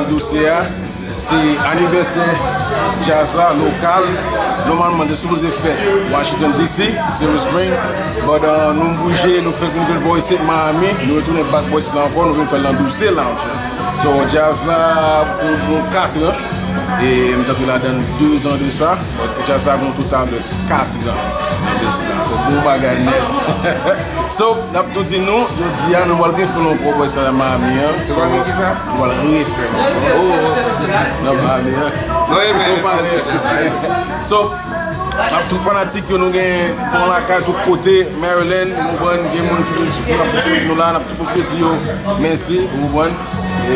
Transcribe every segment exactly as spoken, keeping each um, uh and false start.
Dousè a, se anivèsè djaz la, lokal. Nòmalman, te sipoze fèt Washington D C, Silver Spring. But, uh, nou bouje, nou fèk nou vin bò isit, Miami. Nou retounen bat bò isit la ankò, nou vin fè l nan Dousè Lounge. So, djaz la, pou, pou kat an. E m t antre ladan de zan de sa. But djaz la gen yon total de kat an nan biznis la. So, bon bagay nèt. So, n ap tou di nou, jodi a, nou pral refè l ankò, bò sa nan Miami an. So, nou pral refè l ankò. Oh, oh. Nan Miami an. So, n ap tout fanatik yo, nou gen bon lakay tout kote, Maryland, nou konprann, gen moun ki vin sou, k ap sipòte nou la, n ap tou pwofite di yo mèsi, ou konprann. E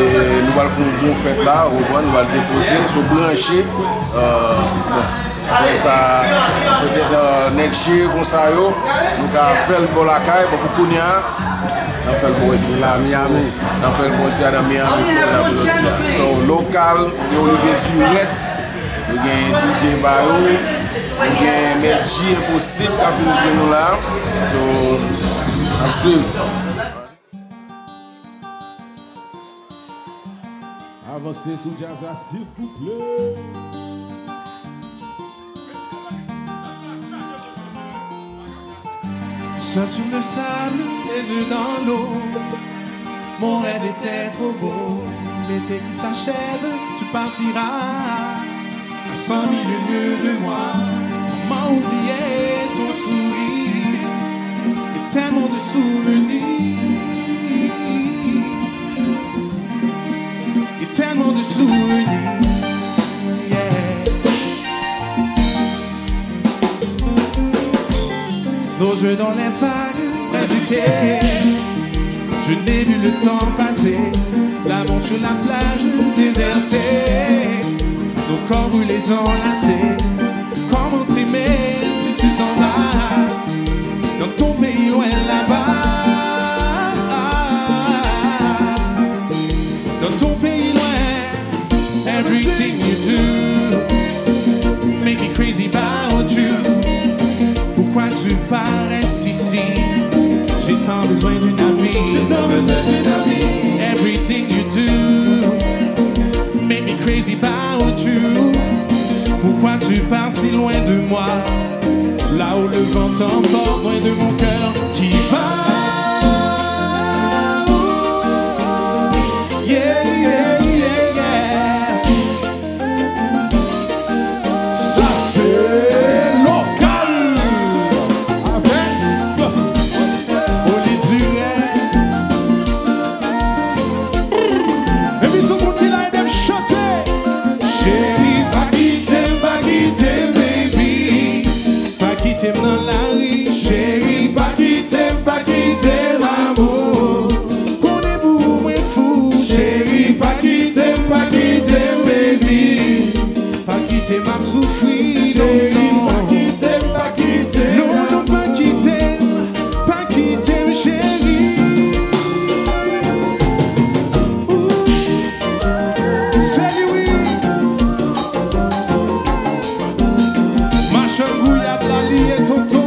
nou pral fè yon bon fèt la, ou konprann, nou pral depoze, so branche. Euh, bon, apre sa, petèt, euh, next year, konsa yo, nou ka fè l bò lakay, bon, pou kounye a, n ap fè l bò isi la, Miami. N ap fè l bò isi a nan Miami, Florida, pou jodi a. So, lokal, gen Olivier Durette, nou gen D J Bayo, nou gen Mèt G Enposib k ap vin jwe nou la. So, n ap swiv. Avanse sou djaz la, silvouplè. Seul sur le sable, les yeux dans l'eau. Mon rêve était trop beau. L'été qui s'achève, tu partiras à cent mille lieues de moi. Comment oublier ton sourire et tellement de souvenirs. Et tellement de souvenirs. Yeah. Nos jeux dans les vagues près du quai. Je n'ai vu le temps passer. L'amour sur la plage désertée. Nos corps brûlés enlacés. Comment t'aimer si tu t'en vas dans ton pays loin là-bas? Dans ton pays loin, everything you do make me crazy about you. Pourquoi tu pars ici? J'ai tant besoin d'une amie. J'ai tant besoin d'une amie. Everything you do make me crazy about you. Pourquoi tu pars si loin de moi? Là où le vent t'emporte loin de mon cœur qui bat. Yeah, yeah, yeah, yeah. Sa se lokal avèk Oli Direct. Epi tout moun ki la, ede m chante. Cheri, pa kite m, pa kite m, baby. Pa kite m nan lari, cheri, pa kite m, pa kite m, amor. Konnen pou ou mwen fou, cheri, pa kite m, pa kite m, baby. Pa kite m ap soufri, non, cheri, non. Pa kite m, pa kite m. Non, non, pa kite m, pa kite m, cheri. Se li wi. Machann gouyad la li ye tonton.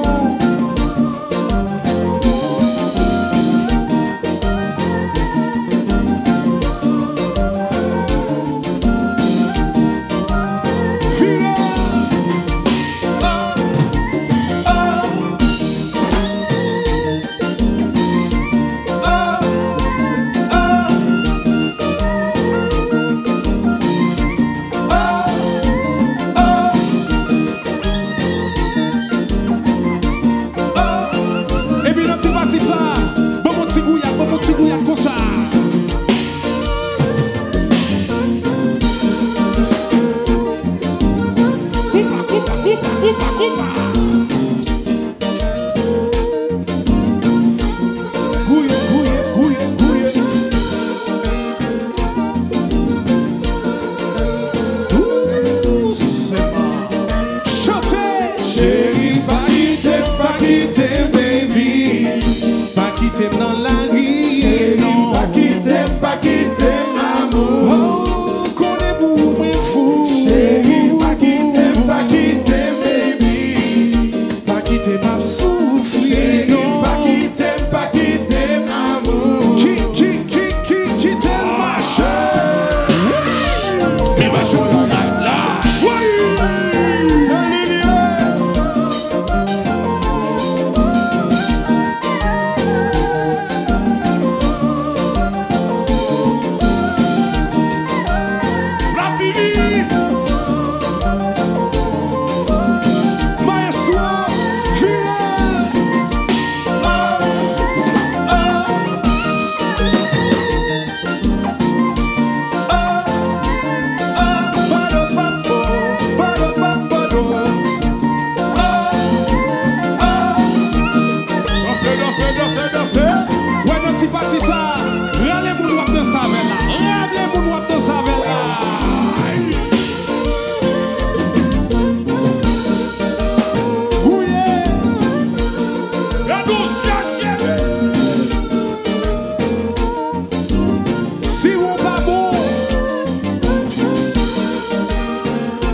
Vire.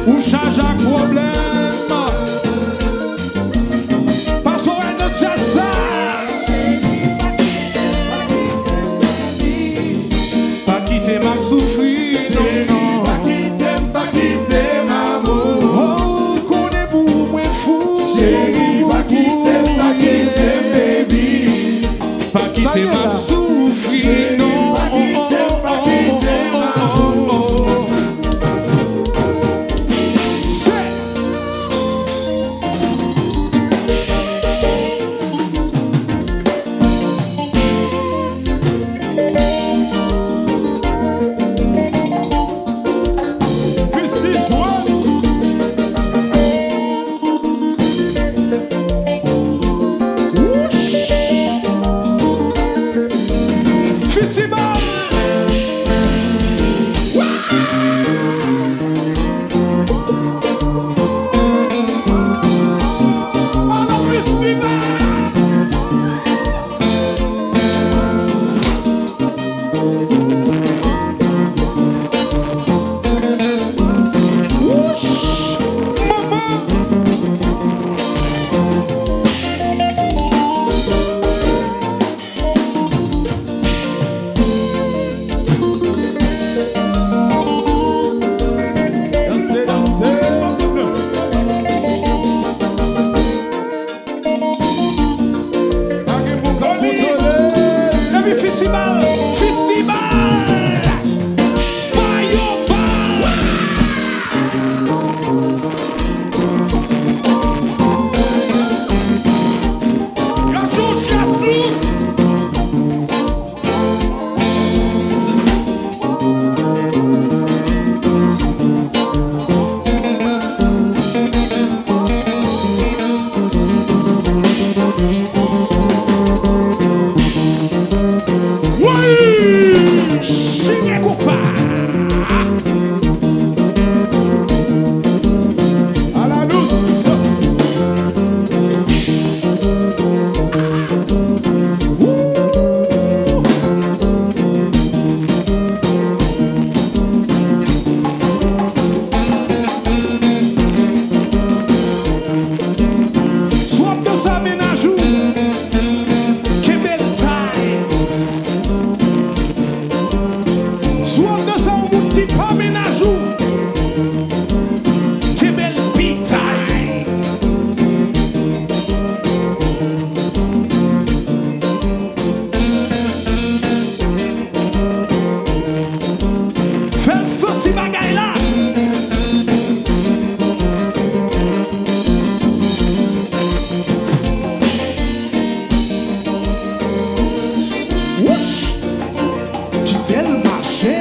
Ou chaje ak pwoblèm. Pase w wè nan djaz sa. Pa kite m ap soufri, non, non. Pa kite m, pa kite m, amou. Oh, ou konnen pou mwen fou. Cheri, pa kite m, pa kite m, baby. Pa kite m ap soufri, non. Pa kite m, pa kite m, amou. Festival! Ala festival! Wouch! Manman! Danse, danse. Pa gen moun k ap konsole. Epi festival, festival. Ba yo bal. Yo jwe jazz blues. Woy! Chire koupa! Ala dous! Wou! Si w ap danse a mennaj ou, kenbe l tight. Si w ap danse a yon moun ki pa mennaj ou, kenbe l pi tight. Fè l santi bagay la. Wouch! Kite l mache.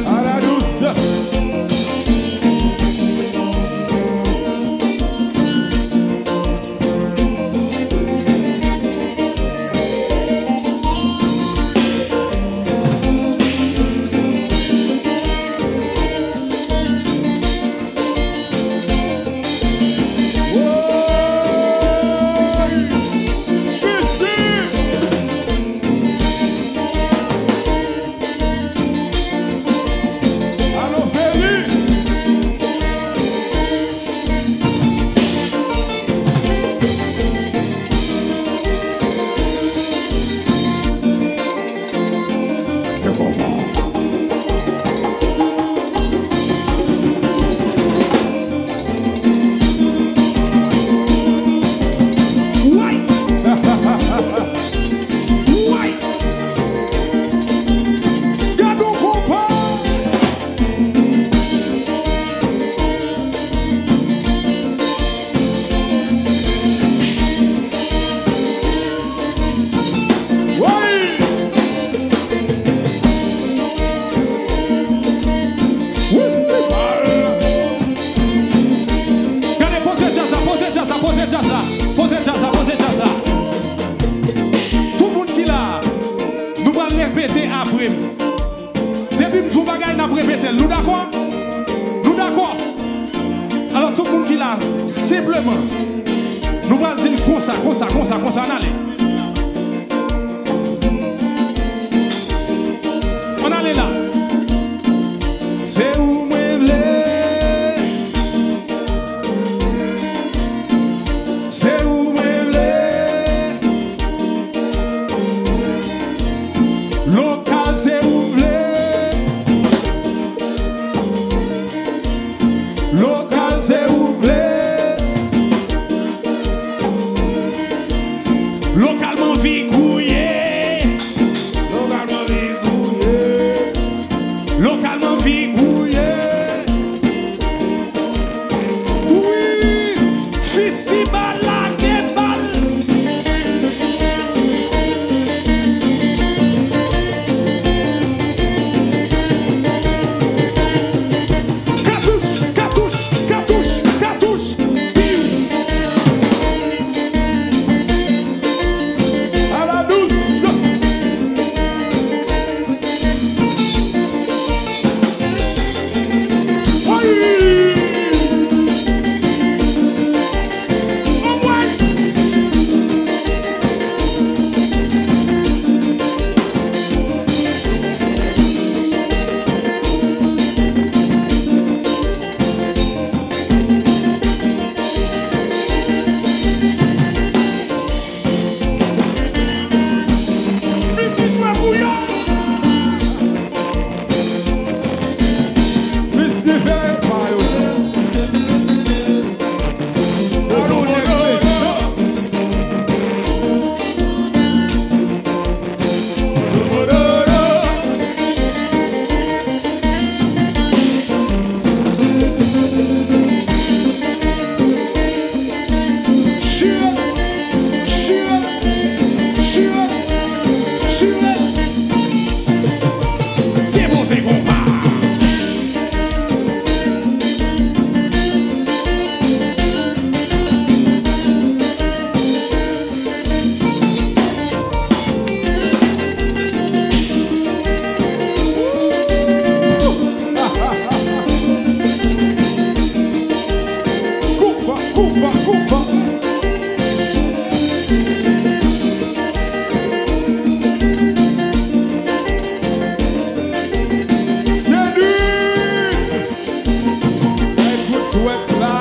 Ala dous. Gad yon konpa! Gade, poze djaz la, poze djaz la, poze djaz la, poze djaz la, poze djaz la. Tout moun ki la, nou pral repete apre m. Depi m di w bagay, n ap repete l. Nou dakò? Nou dakò? Alò, tout moun ki la, senpleman, nou pral di l konsa, konsa, konsa, konsa, ann ale. Ann ale la. Se ou mwen vle. Se ou mwen vle. Lokal se ou vle. Lokal se ou vle. Lokal m anvi gouye. Lokal m anvi gouye. Lokal m anvi gouye. Wi, fisi bal, lage bal. Katouch, katouch, katouch, katouch. À la douce. Fini jwe pou yo. Fistè fè pa yo. Yo jwenn nèg mechan. Chire, chire, chire, chire. Depoze konpa. Koupa, koupa, koupa. Se li! Bay kout dwèt la.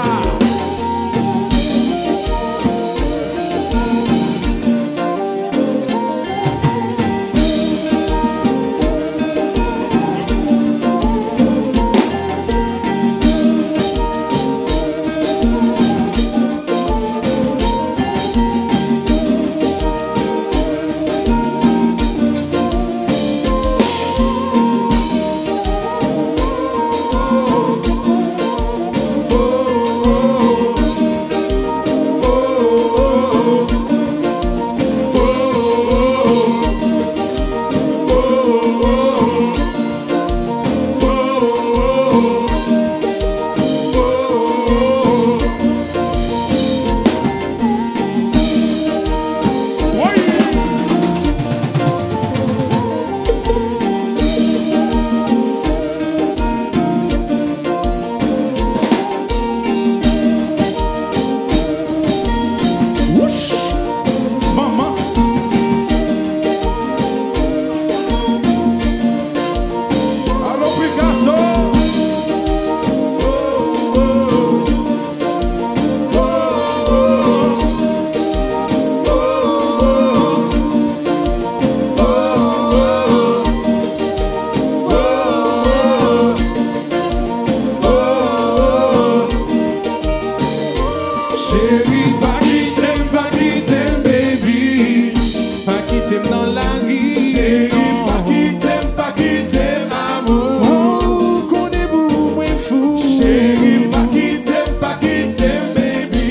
Wouch! Manman! Alo, Picasso! Cheri, pa kite m, pa kite m, baby. Pa kite m nan lari, cheri, non. Pa kite m, pa kite m, amour. Oh, ou konnen pou ou mwen fou. Cheri, pa kite m, pa kite m, baby.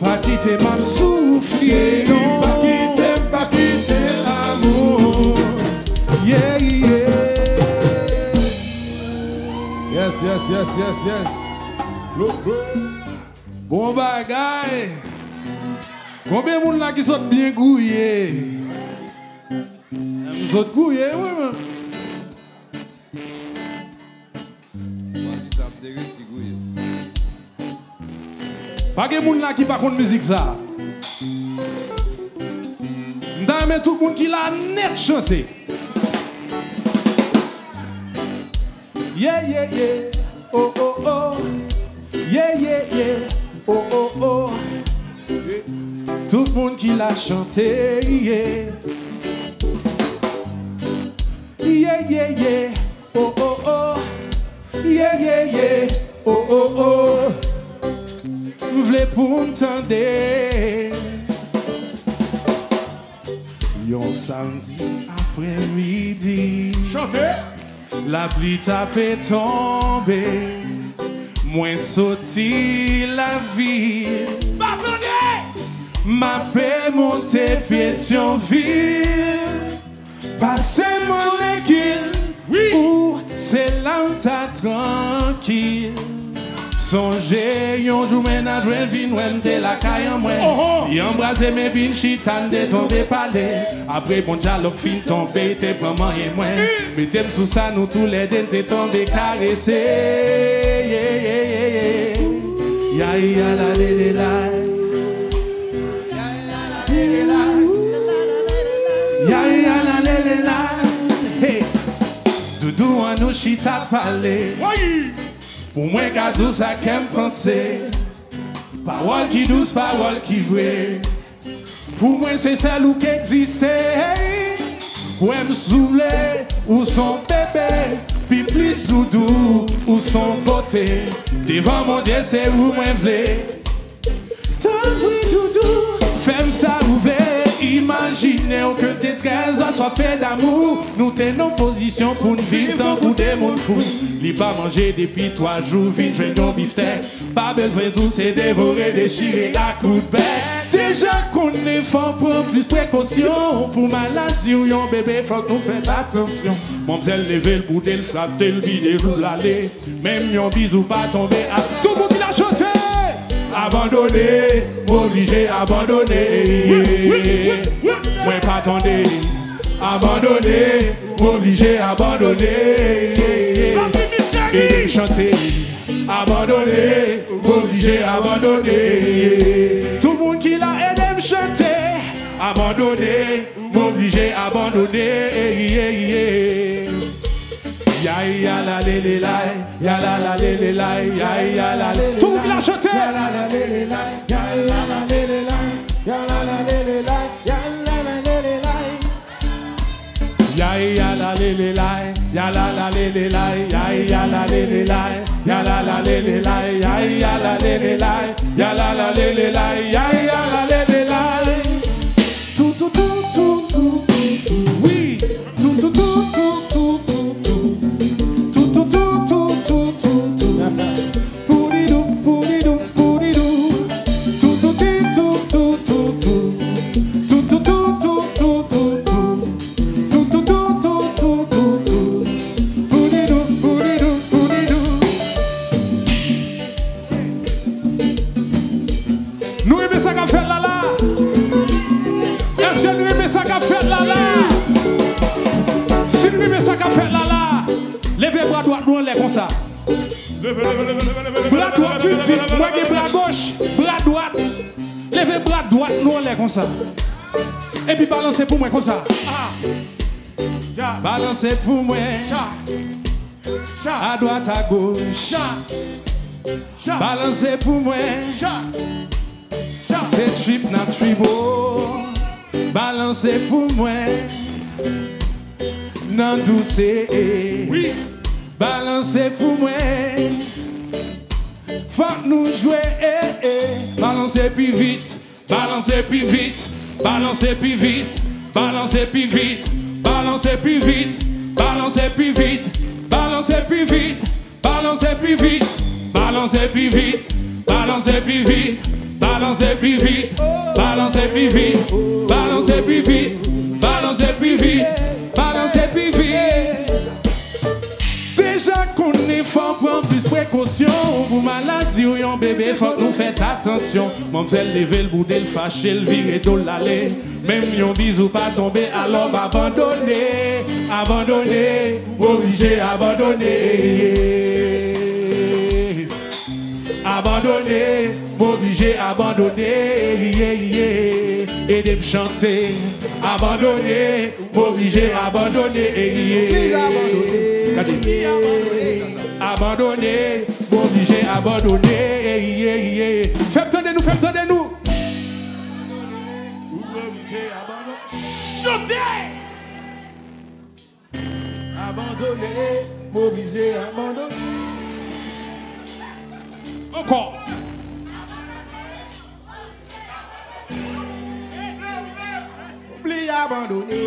Pa kite m ap soufri, cheri, non. Pa kite m, pa kite m, amour. Yeah, yeah. Yes, yes, yes, yes, yes. Look, bro. Bon bagay. Konbyen moun la ki sot byen gouye? M sot gouye, wi, menm. Voici sa m te resi gouye. Pa gen moun la ki pa konn mizik sa. M ta renmen tout moun ki la nèt chante. Yeah, yeah, yeah, oh, oh, oh. Yeah, yeah, yeah, oh, oh, oh. Tout moun ki la chante, yeah. Yeah, yeah, yeah, oh, oh, oh. Yeah, yeah, yeah, oh, oh, oh. M vle pou m tande. Yon samdi aprèmidi. Chante! Lapli t ape tonbe. Mwen soti lavil. Pa tande! M ape monte Petyonvil. Pase Mòn Lenkil. Wi! Ou se la m ta trankil. Sonje yon jou mennaj mwen vin wè m te lakay an mwen. Oho! Li anbrase m epi n chita n te tonbe pale. Apre bon dyalòg fin tonbe, te pran manyen mwen. Mete m sou sa, nou toulède n te tonbe karese. Yeah, yeah, yeah, yeah. Ya, ya, la, le, le, la. Ya, ya, la, le, le, la. Hey. Doudou an nou chita pale. Woy! Pou mwen ka di w sa kè m panse. Pawòl ki dous, pawòl ki vre. Pou mwen se sèl ou k egziste. Hey! Kwè m si w vle, ou s on bebe. Pi plis doudou, ou s on bote. Devan Bondye se ou mwen vle. Tanpri doudou, fè m sa ou vle. Imajine w ke detrès oswa fè damou. Nou te nan pozisyon pou n viv tankou de moun fou. Li pa manje depi twa jou, vin jwenn yon bistèk. Pa bezwen di w se devore, dechire ak kout bèk. Deja konnen fò w pran plis prekosyon. Pou maladi w yon bebe, fòk nou fè atansyon. Manmzèl leve l, boude l, frape l, vide l, ou l ale. Menm yon bizou pa tonbe a. Tout moun ki la chante. Abandone, m oblije abandone. Mwen pa tande. Abandone, m oblije abandone. Ede m chante. Abandone, m oblije abandone. Tout moun ki la, ede m chante. Abandone, m oblije abandone. Ya, ya, la, le, le, la, ya, la, la, le, le, la, ya, ya, la, le, le, la. Tout moun ki la chante. Ya, la, la, le, le, la, ya, la, la, le, le, la, ya, la, la, le, le, la, ya, la, la, le, le, la. Ya, ya, la, le, le, la, ya, la, la, le, le, la, ya, ya, la, le, le, la, ya, la, la, le, le, la, ya, ya, la, le, le, la, ya, la, la, le, le, la, ya, ya, la, le, le, la. Tou, tou, tou, tou, tou, tou, tou. Wi. Tou, tou, tou, tou, tou, tou. Tou, tou, tou, tou, tou, tou, tou. Poulidou, poulidou, poulidou. Tou, tou, ti, tou, tou, tou, tou. Tou, tou, tou, tou, tou, tou, tou. Tou, tou, tou, tou, tou, tou, tou. Poulidou, poulidou, poulidou. Nou renmen sa k ap fèt la la? Èske nou renmen sa k ap fèt la la? Si nou renmen sa k ap fèt la la, leve bra dwat nou anlè konsa. Leve, leve, leve, leve, leve, leve, leve, leve, leve, leve. Bra dwat pi piti, mwen gen bra goch, bra dwat. Leve bra dwat nou anlè konsa. Epi balanse pou mwen konsa. Ah! Balanse pou mwen. Cha. Cha. Adwat agoch. Cha. Cha. Balanse pou mwen. Cha. Cha. Se trip n ap tribo. Balanse pou mwen. Nan douse. Wi. Balanse pou mwen. Fòk nou jwe, eh, eh. Balanse pi vit. Balanse pi vit. Balanse pi vit. Balanse pi vit. Balanse pi vit. Balanse pi vit. Balanse pi vit. Balanse pi vit. Balanse pi vit. Balanse pi vit. Balanse pi vit. Balanse pi vit. Balanse pi vit. Balanse pi vit. Balanse pi vit. Deja konnen fò w pran plis prekosyon. Pou maladi w yon bebe, fòk nou fè atansyon. Manmzèl leve l, boude l, fache l, vire do l ale. Menm yon bizou pa tonbe, alò m abandone. Abandone, m oblije abandone. Abandone, m oblije abandone. Ede m chante. Abandone, m oblije abandone. Oblije abandone. Abandone, m oblije abandone. Fè m tande nou, fè m tande nou. Chante! Abandone, m oblije abandone. Ankò. Oblije abandone.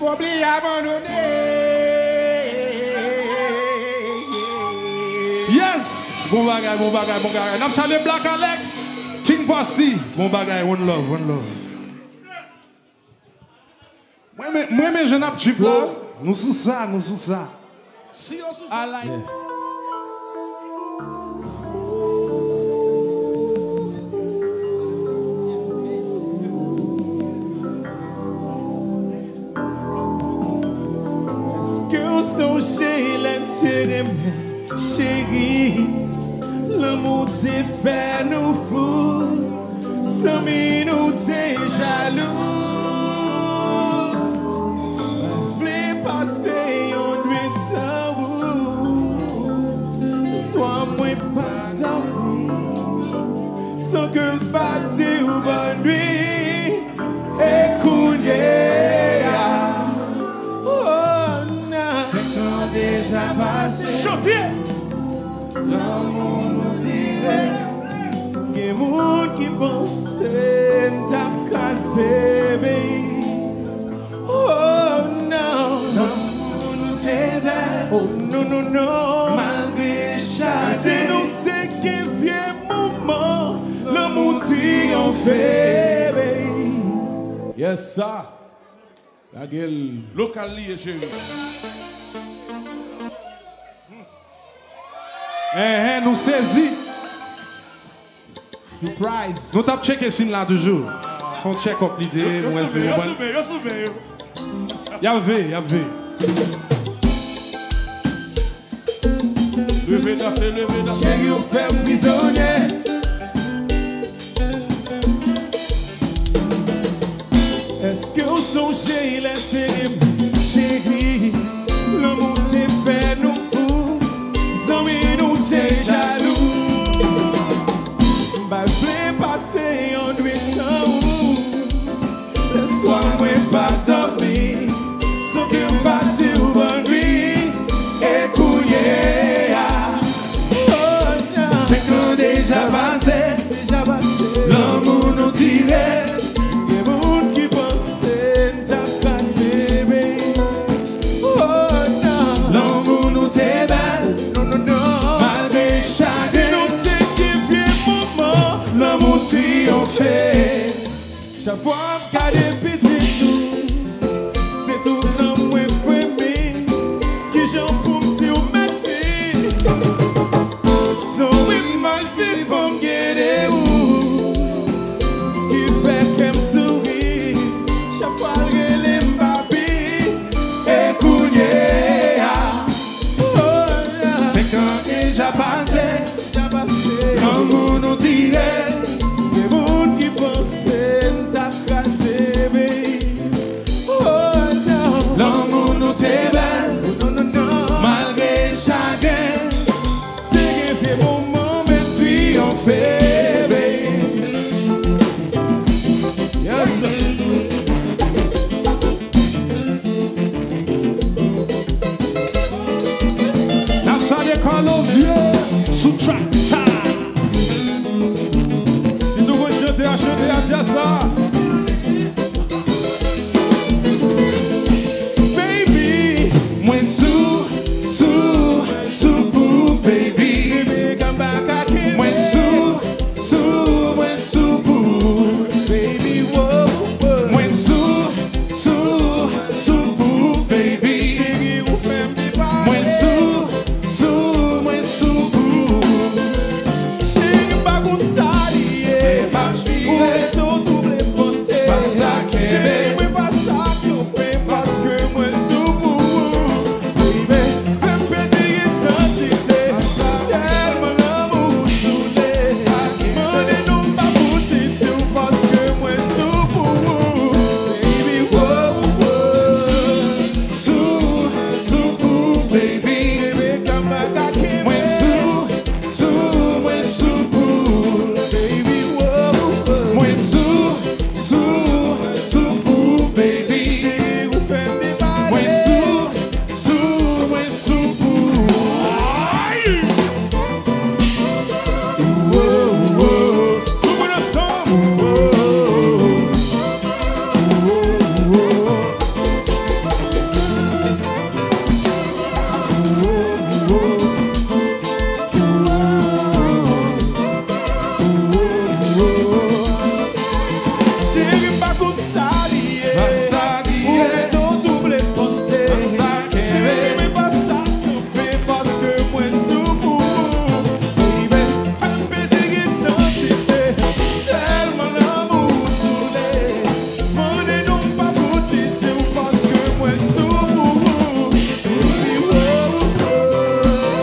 Oblije abandone. Yes! Bon bagay, bon bagay, bon bagay. N ap salye Black Alex, King Posse. Bon bagay, one love, one love. Mwen men, mwen men jan n ap trip la. Nou sou sa, nou sou sa. Si yo sou sa. Èske w sonje lè n te renmen, cheri? Lanmou te fè nou fou. Zanmi nou te jalou. Vle pase yon nwit san ou. Swa mwen pa dòmi san ke m pa di w bòn nwit. E kounye a, oh nan. Senk an deja pase. Chante! Lanmou nou dire. Gen moun ki panse n t ap kraze, babe. Oh non. Lanmou nou te bèl. Oh non, non, non. Malgre chak. Si nou te gen vye moman, lanmou triyonfe, babe. Yes sir. Lage l. Lokal li ye, cheri. Enhen, nou sezi. Surprise. Nou t ap tcheke si n la toujou. Se yon check up li te ye, mwen se yon bon. Yo sou men, yo sou men, yo sou men, yo. Y ap veye, y ap veye. Leve danse, leve danse. Cheri, ou fè m prizonye. Èske w sonje lè te renmen, cheri? Lanmou te fè nou fou, zanmi nou te jalou. M pa vle pase yon nwit san ou. Lèswa mwen pa dòmi san ke m pa di w bòn nwit. E kounye a, oh non. Senk an deja pase. Deja pase. Lanmou nou dire. Gen moun ki panse n t ap kraze, babe. Oh non. Lanmou nou te bèl. Non, non, non. Malgre chak. Si nou te gen vye moman, lanmou triyonfe. Chak fwa m gade pitit ou, se tout nanm mwen fremi. Kijan pou m di w mèsi? Se yon imaj vivan m gen de ou ki fè kè m souri. Chak fwa l rele m papi, e kounye a, oh la. Senk an deja pase. Deja pase. Lanmou nou dire. Gen moun ki panse n t ap kraze, babe. Oh non. Lanmou nou te bèl. Oh non, non, non. Malgre chagren. Te gen vye moman, men triyonfe, babe. Yes sir. N ap salye Carlo Vieux sou track sa. Cheri, m pa konn sa li ye. Ou mete w double panse. Cheri, men pa sa kanpe paske mwen sou pou ou. Baby, fè m pèdi idantite. Tèlman lanmou ou soule. Mande non m pa fouti di w paske mwen sou pou ou. Baby, oh, oh.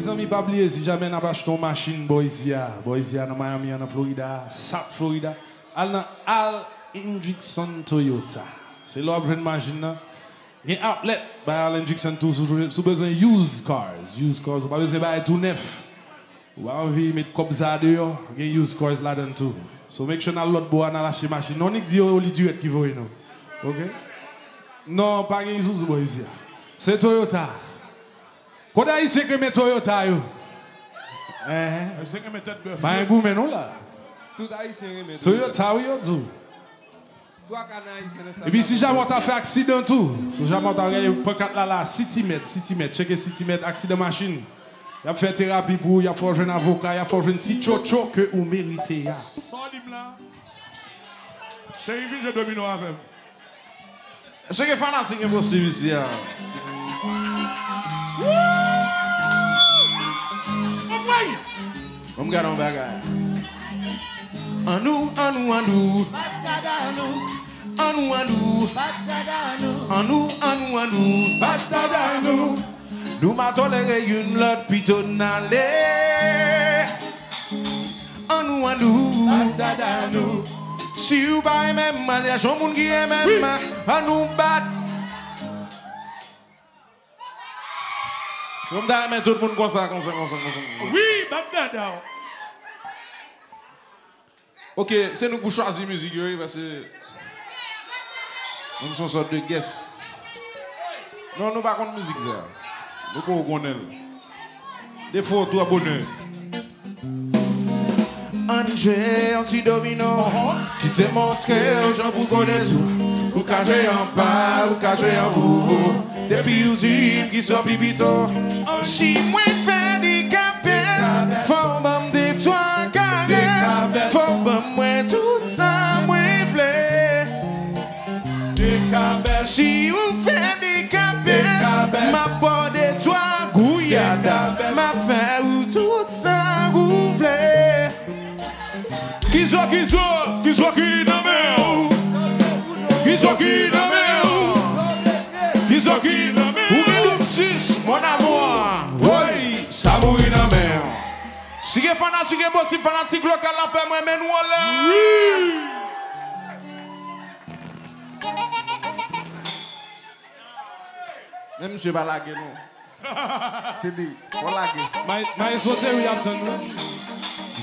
Mezanmi, pa bliye, si jamè n ap achte yon machin bò isi a, bò isi a nan Miami an, nan Florida, South Florida, al nan Al Hendrickson Toyota. Se la w ap jwenn machin nan. Gen outlet bay Al Hendrickson tou, si w, si w bezwen used cars, used cars, ou pa bezwen bay tou nèf. Ou pa anvi met kòb sa a deyò, gen used cars ladan l tou. So make sure n al lòt bò a, n al achte machin. Non, nik di yo, li dirèk ki voye nou. Ok? Non, pa gen Isuzu bò isi a. Se Toyota. Kote Ayisyen k renmen Toyota yo? Enhen. Ayisyen k renmen tèt bèf. Pa gen goumen non la. Tout Ayisyen renmen Toyota. Toyota, wi, yo di w. Twa ka nan Ayisyen nan sa. Epi si jamè w ta fè aksidan tou, si jamè w ta gade pankat la la, City Med, City Med, tcheke City Med, aksidan machin. Y ap fè terapi pou ou, y ap fè w jwenn avoka, y ap fè w jwenn ti tchotcho ke ou merite a. Sa w di m la? Cheri, vin jwe domino avè m. Èske gen fanatik Enposib isi a? Anmwey! Ban m gade yon bagay. Annou, annou, annou. Annou, annou. Annou, annou, annou. Nou pa tolere youn lòt, pito n ale. Annou, annou. Si w pa renmen m, al chache yon moun ki renmen m. Annou bat. Si w ta renmen tout moun konsa, konsa, konsa, konsa, konsa. Wi, bat dada w. Ok, se nou k pou chwazi mizik yo, wi, paske nou se yon sòt de guest. Non, nou pa konn mizik sa. Nou poko konnen l. Defo, twò bonè. Ann jwe yon ti domino. Kite montre w jan pou kole sou. Ou ka jwe anba, ou ka jwe anwo. Depi ou di m kisa w pi pito. Si mwen fè li kapes, fò w ban m de twa karès. Fò w ban mwen tout sa mwen vle. Si ou fè li kapes, m ap ba w de twa gouyad. M ap fè ou tout sa ou vle. Kizo, kizo, kizo ki nan men w? Kizo ki nan men w? Kizo ki nan men w? Ou gen doub sis, mon amour. Woy, sa mouri nan men w. Si gen fanatik Enposib, fanatik lokal la, fè mwen men nou anlè. Men misye pa lage non. Se li. Fò lage. May, Maestro Terry ap tann nou.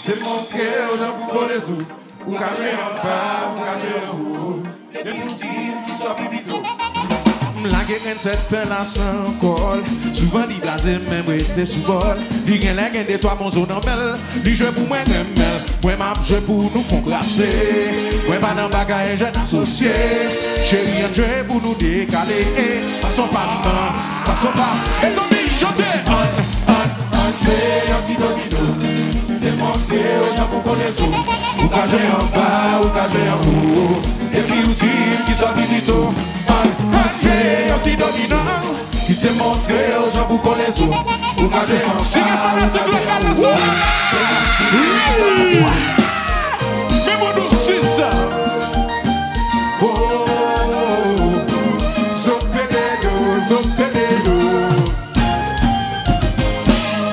Se montre w jan pou kole sou. Ou ka jwe anba, ou ka jwe anwo. Depi w di m kisa w pi pito. M lage grenn sèt pèlas nan kò l. Souvan li blaze m, men m rete sou bò l. Li genlè gen de twa bon zo nan men l. Li jwe pou mwen renmen l. Mwen m ap jwe pou nou fon brase. Mwen pa nan bagay jèn asosye. Cheri, ann jwe pou nou dekale. Fason pa m nan, fason pa m. Mezanmi, chante. Ann, ann, ann jwe yon ti domino. Te montre w jan pou kole sou. Ou ka jwe anba, ou ka jwe anwo. Epi ou di m kisa w pi pito. Ann, ann jwe yon ti domino. Kite montre w jan pou kole sou. Ou ka jwe anba, si gen fanatik lokal nan sa. Men moun ou sis. Oh, zot pede do, zot pede do.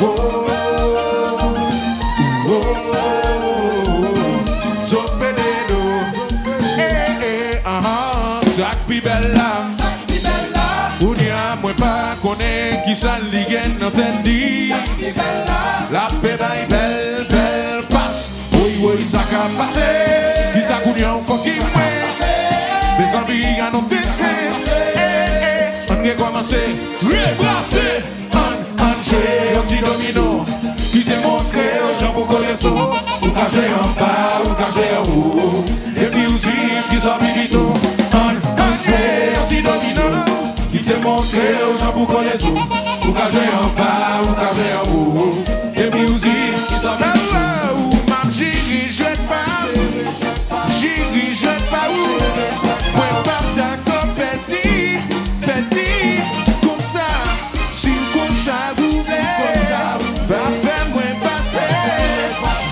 Oh, oh, oh, zot pede do. Eh, eh, ah, ah, sa k pi bèl la. Kounye a mwen pa konnen kisa li gen nan tèt li. L ap pe bay bèl, bèl pas. Woy, woy, sa k ap pase? Kisa kounye a w fòk ki mwen? Mezanmi, a non tenten. Eh, eh, ann rekòmanse, rebrase. Ann, ann jwe yon ti domino. Kite montre w jan pou kole sou. Ou ka jwe anba, ou ka jwe anwo. Epi ou di m kisa w pi pito. Ann, ann jwe yon ti domino. Kite montre w jan pou kole sou. Ou ka jwe anba, ou ka jwe anwo. Epi ou di m kisa w pi pito. Ou m ap jere jwèt pa ou. Jere jwèt pa ou. Mwen p ap dakò pèdi, pèdi. Konsa, si w konn sa ou vle, pa fè mwen pase.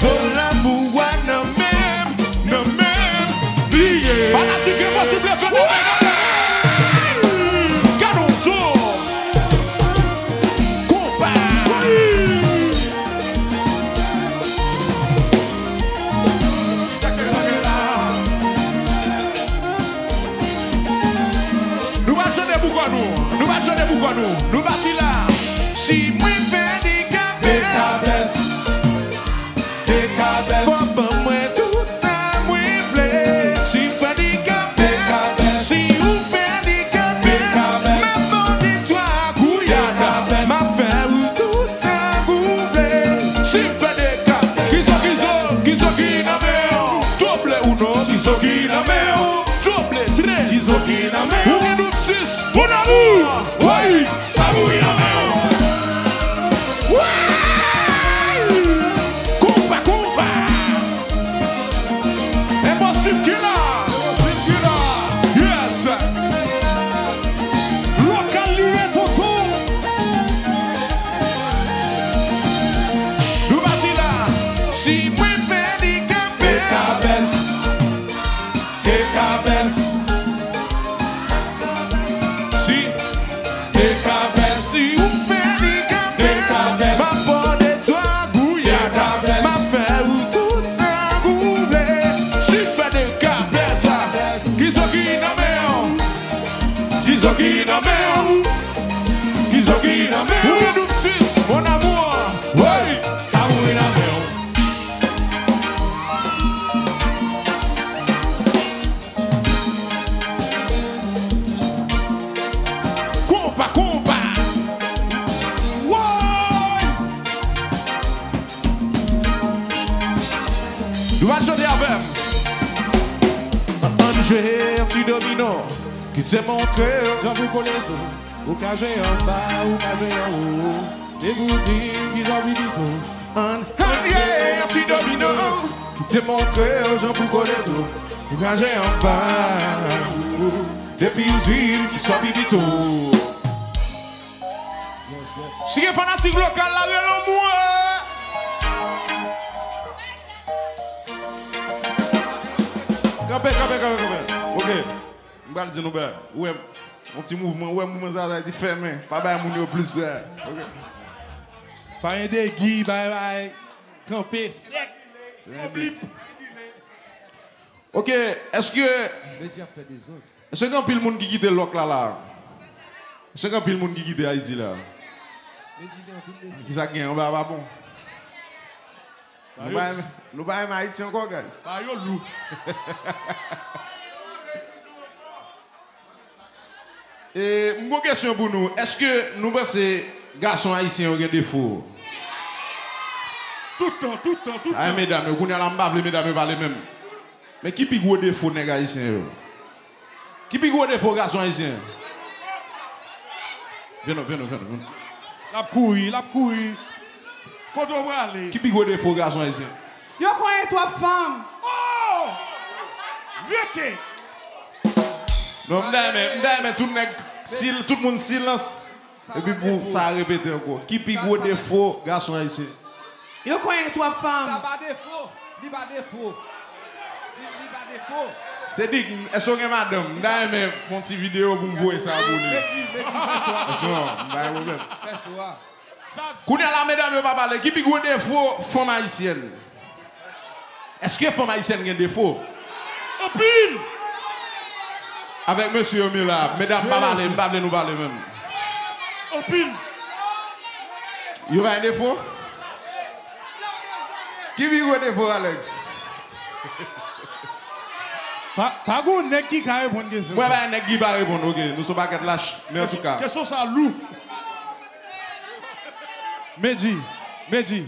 Zo lanmou a nan men m, nan men m li ye. Fanatik Enposib leve nan men yo. Gade yon zo. Konpa. Nou, nou pati la. Si mwen fè dekapès, fò ban mwen tout sa mwen vle. Si m fè dekapès, si ou fè dekapès, m ap mande twa gouyad, m ap fè ou tout sa ou vle. Si m fè dekapès, kiso, kiso, kiso ki nan men w? Double ou non, kiso ki nan men w? Double, tres, kiso ki nan men w? Ou gen double sis, mon amour. Woy! Sa mouri nan men w. Woy! Konpa, konpa! Enposib ki la! Enposib ki la! Yes! Lokal li ye, tonton! Nou pati la! Si mwen fè dekapès. Dekapès. Dekapès. Si. Dekapès. Si ou fè dekapès. Dekapès. M ap ba w de twa gouyad. Dekapès. M ap fè ou tout sa ou vle. Si fè dekapès. Kiso ki nan men w? Kiso ki nan men w? Kiso ki nan men w? Ou gen double sis, mon amour. Woy! Sa mouri nan men w. Konpa, konpa. Woy! Nou va chante avè m. Ann jwe yon ti domino. Ki te montre w jan pou kole zo. Ou ka jwe anba, ou ka jwe anwo. Depi w di m ki jan w viv tou. Ann, ann, ye, yon ti domino. Ki te montre w jan pou kole zo. Ou ka jwe anba. Depi w di m ki jan w viv tou. Si gen fanatik lokal la, rele mwen. Kanpe, kanpe, kanpe, kanpe. Ok. M pral di nou bagay. Ou wè, yon ti mouvman, ou wè mouvman sa, sa di fèmen. Pa bay moun yo plis, wè. Ok. Pa gen degi, bay, bay. Kanpe sèk. Oblip. Ok, èske, Medji ap fè dezòd. Èske gen anpil moun ki kite lòk la, la? Èske gen anpil moun ki kite Ayiti la? Medji gen anpil defo. Kisa k gen anba a pa bon? Nou pa renmen, nou pa renmen Ayiti ankò, guys. Sa yo lou. E, m gon kesyon pou nou. Èske nou panse gason ayisyen yo gen defo? Tout tan, tout tan, tout tan. Ay, medam yo, kounye a la, m pa vle medam yo pale menm. Men ki pi gwo defo nèg ayisyen yo? Ki pi gwo defo gason ayisyen? Vin non, vin non, vin non, vin non. L ap kouri, l ap kouri. Kote w prale? Ki pi gwo defo gason ayisyen? Yo konyen twòp fanm. Oh! Rete! Non, m ta renmen, m ta renmen tout nèg, sil-, tout moun silans. Epi pou sa repete ankò. Ki pi gwo defo gason ayisyen? Yo konyen twòp fanm. Sa pa defo. Li pa defo. Li, li pa defo. Sedik, èske w gen madanm? M ta renmen fè yon ti videyo pou m voye sa pou li. Medji, Medji, fè swa. Fè swa, m pa gen pwoblèm. Fè swa. Kounye a la, medam yo pa pale. Ki pi gwo defo fanm ayisyèn? Èske fanm ayisyèn gen defo? Anpil! Avèk mesye yo, men la, medam pa pale, m pa vle nou pale menm. Anpil! Yo pa gen defo? Ki pi gwo defo, Alex? Pa, pa gon nèg ki ka reponn kesyon sa. Mwen pa gen nèg ki pa reponn, ok. Nou se yon pakèt lach. Men antouka. Kesyon sa lou. Medji, Medji,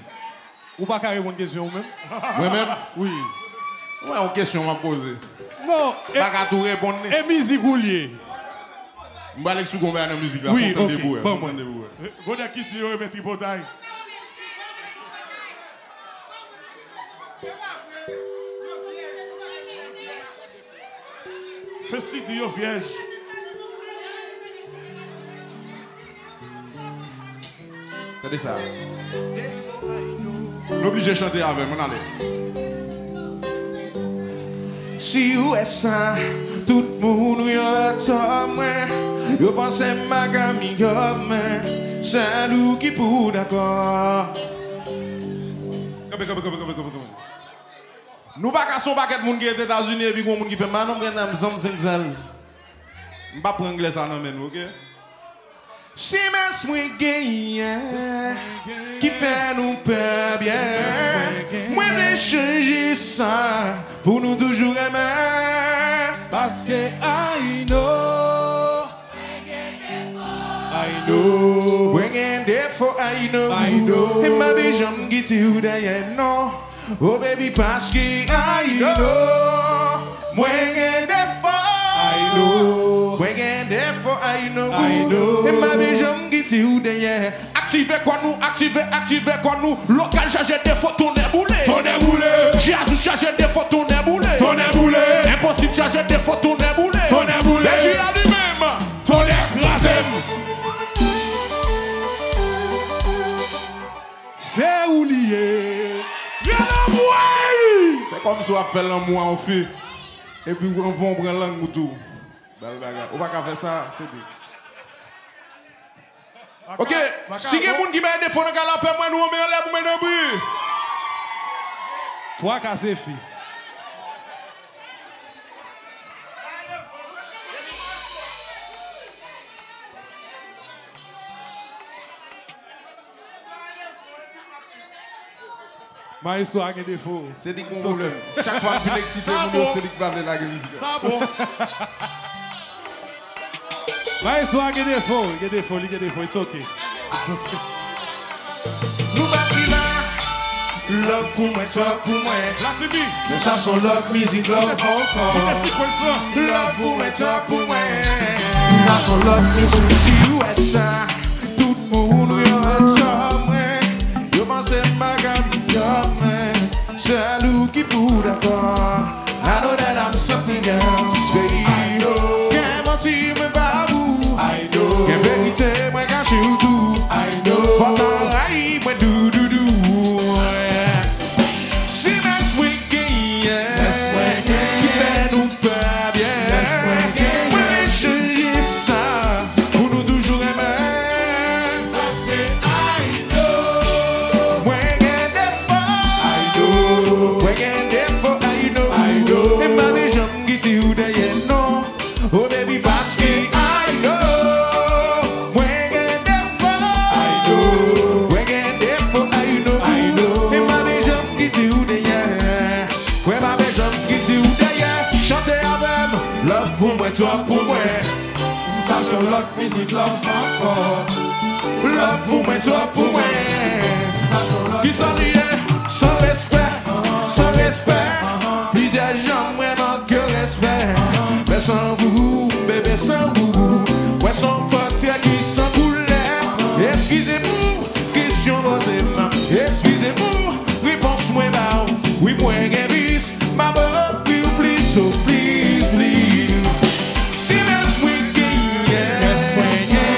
ou pa ka reponn kesyon ou menm? Mwen menm? Wi. Mwen, yon kesyon m ap poze. Non, e, pa ka tou reponn li. E mizik ou l ye? M pral eksplike yon bagay nan mizik la, wi, fò w tande pou wè. Ban mwen. Fò w tande pou wè. Gon nèg ki di yo renmen tripotay. Festi di yo vyèj. Tande sa. Nou oblije chante avè m, ann ale. Si w wè sa, tout moun yo wè tò mwen. Yo panse m pa ka miyò, men sèl ou ki pou dakò. Kanpe, kanpe, kanpe, kanpe, kanpe, kanpe. Nou pa ka se yon pakèt moun ki ret Etazini epi gon moun ki fè m pa non, m gen nan m zanm Sent Charles. M pa pran anglè sa nan men nou, ok? Si mès mwen genyen ki fè nou pè byen, mwen vle chanje sa pou nou toujou renmen. Paske I know, I know, mwen gen defo, I know, I know, e m pa vle janm kite w dèyè non. Oh baby, paske I know mwen gen defo. I know mwen gen defo, I know, I know, e m pa vle janm kite w dèyè. Aktive kò nou, aktive, aktive kò nou. Lokal chaje defo, tonnè boule. Tonnè boule. Djaz ou chaje defo, tonnè boule. Tonnè boule. Enposib chaje defo, tonnè boule. Tonnè boule. Bèji a li menm. Tonnè kraze m. Se ou li ye. Yo nan bway! Se kòmsi w ap fè lanmou a yon fi, epi w anvan w pran lang ou tou. Bèl bagay. Ou pa ka fè sa, se di. Ok, si gen moun ki bay defo nan kay la, fè m wè nou anmè anlè pou mwen nan bri. Twa kase fi. Maestro a gen defo. Se li k gon pwoblèm. Chak fwa m fin eksite moun yo, se li k pa vle lage mizik la. Sa bon. Maestro a gen defo, li gen defo, li gen defo. It's ok. It's ok. Nou pati la. Love pou mwen, twòp pou mwen. La fini. Men sa s on lòt mizik, love ankò. Kite sekwans lan. Love pou mwen, twòp pou mwen. Sa s on lòt mizik. Si w wè sa, tout moun yo antò mwen. Yo panse m pa ka dòmi. Sèl ou ki pou dakò. I know that I'm something else, baby. Gen manti mwen pa pou. Gen verite mwen kache w tou. Fò tan rayi mwen doudoudou. Si mès mwen genyen ki fè nou pè byen, mwen vle chanje sa pou nou toujou renmen. Paske I know mwen gen defo. I know mwen gen defo, I know, I know, e m pa vle janm kite w dèyè non. Oh baby, paske I know mwen gen defo. I know mwen gen defo, I know, I know, e m pa vle janm kite w dèyè. Mwen pa vle janm kite w dèyè. Chante avè m. Love pou mwen, twòp pou mwen. Sa s on lòt mizik, love ankò. Love pou mwen, twòp pou mwen. Sa s on lòt. Kisa li ye? San respè, san respè. Plizyè jan mwen manke respè. Mè san gou, bebe san gou. Mwen s on pòtrè ki san koulè. Eskize m, kesyon poze m. Eskize m, repons mwen ba w. Wi, mwen gen vis, m ap ofri w plis, oh please, please. Si mès mwen genyen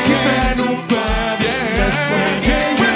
ki fè nou pa byen, mwen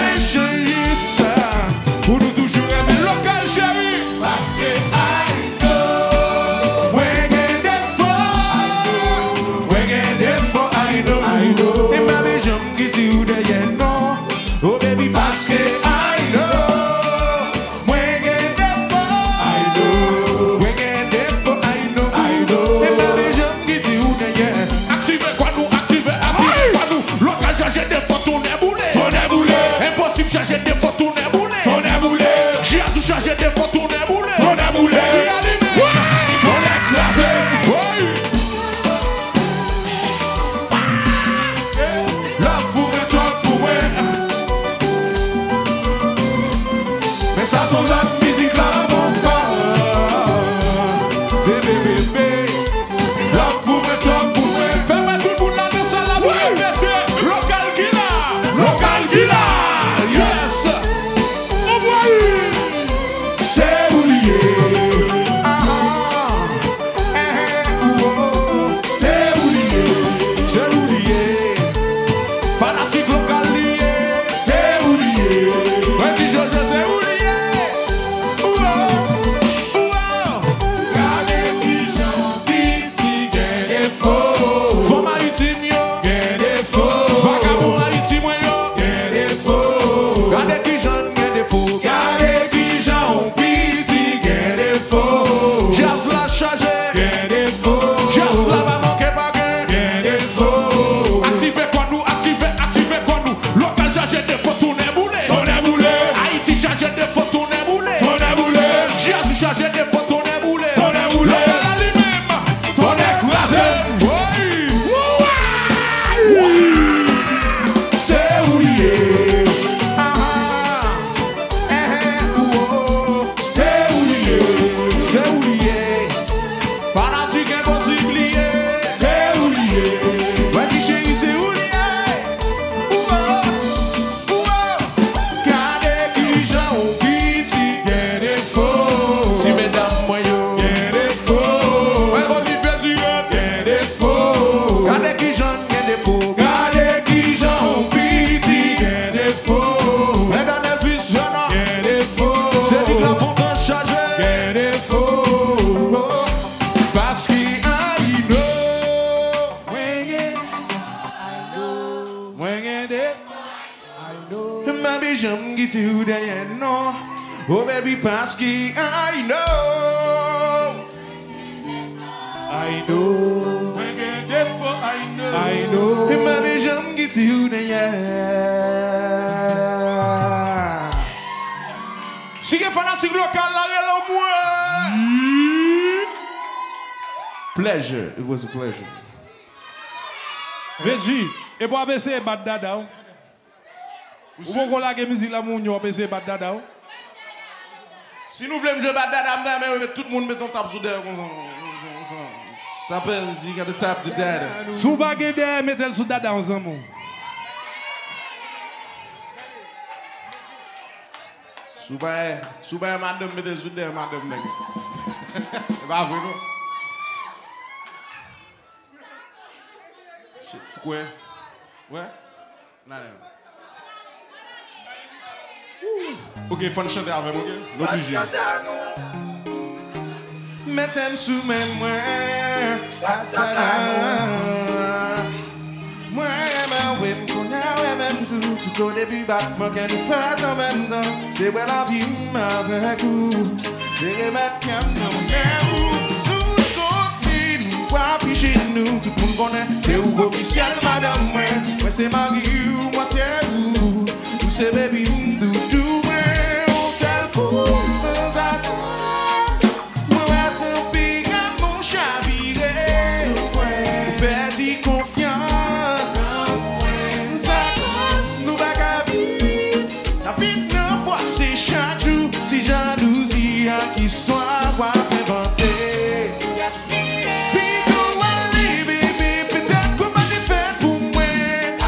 janm kite w dèyè non. Oh baby, paske I know. I know. Mwen gen defo, I know. I know. E m pa vle janm kite w dèyè. Si gen fanatik lokal la, rele mwen. Pleasure. It was a pleasure. Veggie, epi w ap eseye bat dada w. Ou poko lage mizik la, moun yo ap eseye bat dada w. Si nou vle m jwe bat dada, m ta renmen met tout moun met yon tap sou dèyè konsa, konsa, konsa. Tapè, you gotta tap the dada. Si w pa gen dèyè, mete l sou dada w, zanmi w. Si w pa, si w pa gen madanm, mete l sou dèyè madanm nèg. E pa vre non. Ou kwè? Wè? N ale non. Ok, fò n chante avè m, ok? Nou oblije. Mete m sou men mwen. Mwen renmen w, wi, m konnen w renmen m tou. Tout o debi batman kè nou fèt an menm tan. Te bwè lavi m avèk ou. Te remèt kè m nan men ou. Sou soti nou afiche nou, tout moun konnen se ou k ofisyèl madanm mwen. Mwen se mari w, mwen se ou. Ou se baby m, doudou mwen. Yon sèl kou, sanzatann. Mwen wè tanpira, mwen chavire. Ou pèdi konfyans. Sa kòz nou pa ka viv. N ap viv nan fwa, se chak jou. Si jalouzi ak istwa w ap envante. Pito w ale, bebe, petèt ke w pa te fèt pou mwen.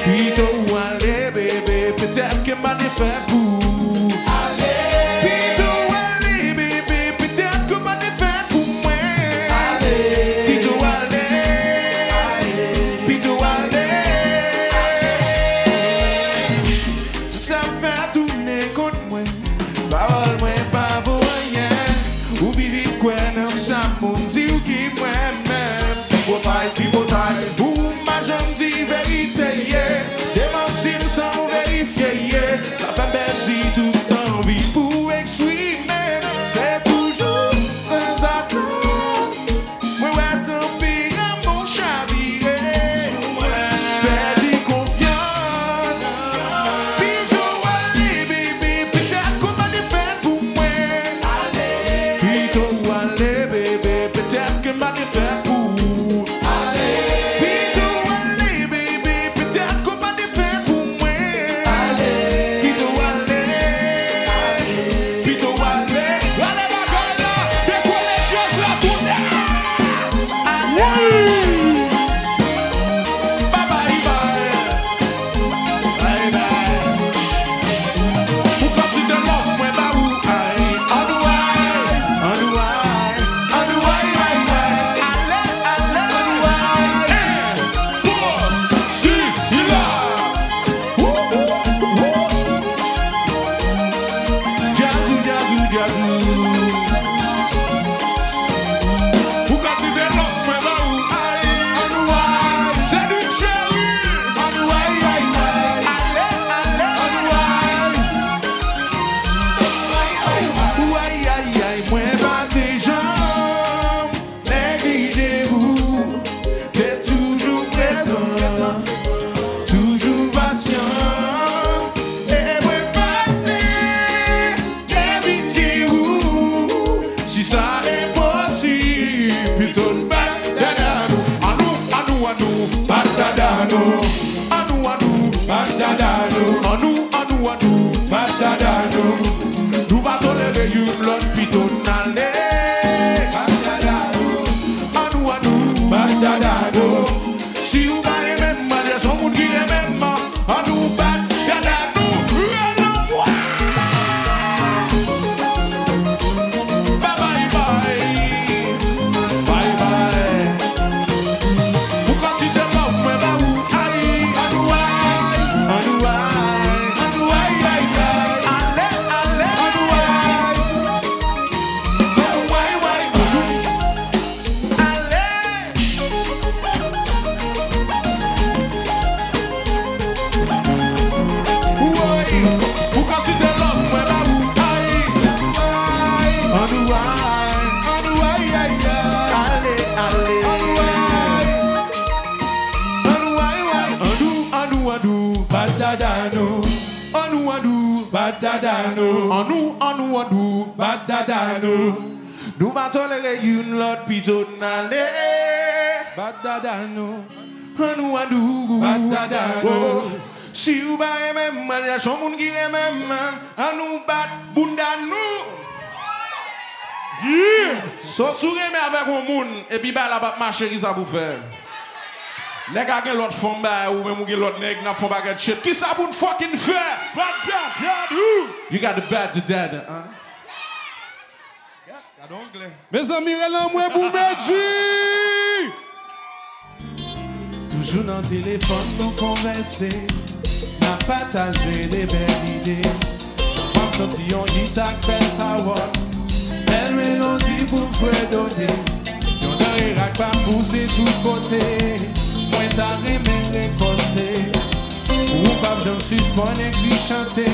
Pito w ale, bebe, petèt ke Dou, bat dada nou. Annou, annou, bat dada nou. Annou, annou, annou, bat dada nou. Nou pa tolere youn lòt, pito n ale. Bat dada nou. Annou, annou, bat dada nou. Si w pa renmen m, al chèche yon moun ki renmen m. Annou bat bounda nou. Yeah! So, si w renmen avèk yon moun, epi bagay la p ap mache, kisa pou w fè? Nèg la gen lòt fanm, ba ou menm ou gen lòt nèg, n ap fè yon pakèt shit. Kisa pou n fucking fè? Bat dada nou. You got the bat dada, huh? Gad, gad anglè. Mezanmi, rele anmwe pou Medjy! Toujou nan telefòn nou konvèse, n ap pataje de bèl ide. Fwa m soti yon gita k bèl pawòl, bèl melodi pou fredone. Yon danje rak pa pouse tout kote, mwen ta renmen rekòlte. Ou p ap janm sispann ekri chante,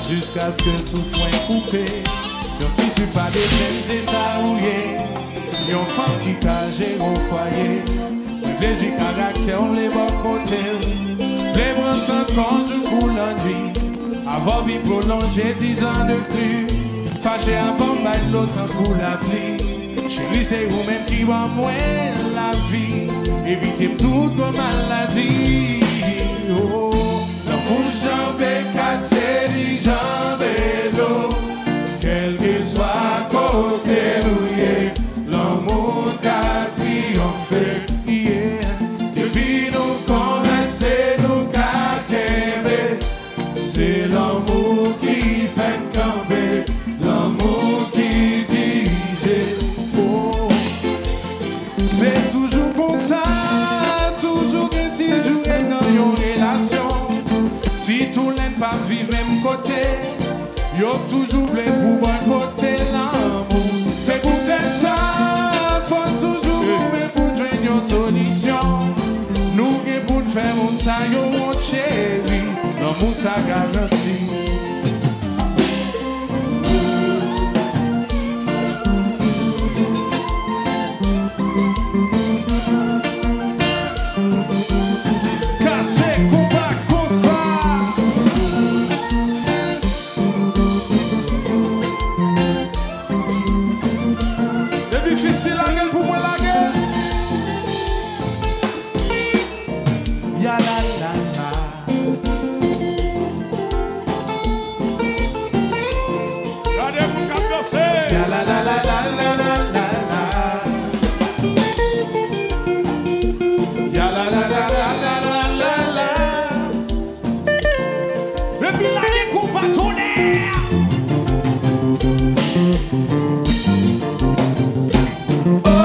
jiskaske souf mwen koupe. Yon tisi pa detenn, se sa ou ye. Yon fanm ki ka jere yon fwaye. Reflechi karaktè w, vle bò kote w. Vle pran san kò jou kou lannwit. Avan vi pwolonje dizan de pli. Fache avan m bay dlo tankou lapli. Cheri, se ou menm ki ban mwen lavi. Evite m tout gwo maladi. Oh. Lanmou janbe katye, li janbe dlo. Kèlkeswa kote nou ye, lanmou ka triyonfe. Yeah. Depi nou konvèse, nou ka kenbe. Se lanmou ki fè n kanpe, lanmou ki dirije. Oh. Se toujou konsa, toujou gen ti joure nan yon relasyon. Sitou lè n pa viv menm kote, yo toujou vle pou bòykote lanmou. Se poutèt sa, fò n toujou goumen pou n jwenn yon solisyon. Nou gen pou n fè moun sa yo wont, cheri. Lanmou sa garanti. Kase konpa konsa. Depi fisi lage l pou mwen lage. Ya la la la. Gade moun k ap danse. Ya la la la la la la la. Ya la la la la la la la la. Epi lage konpa tonè. Oh.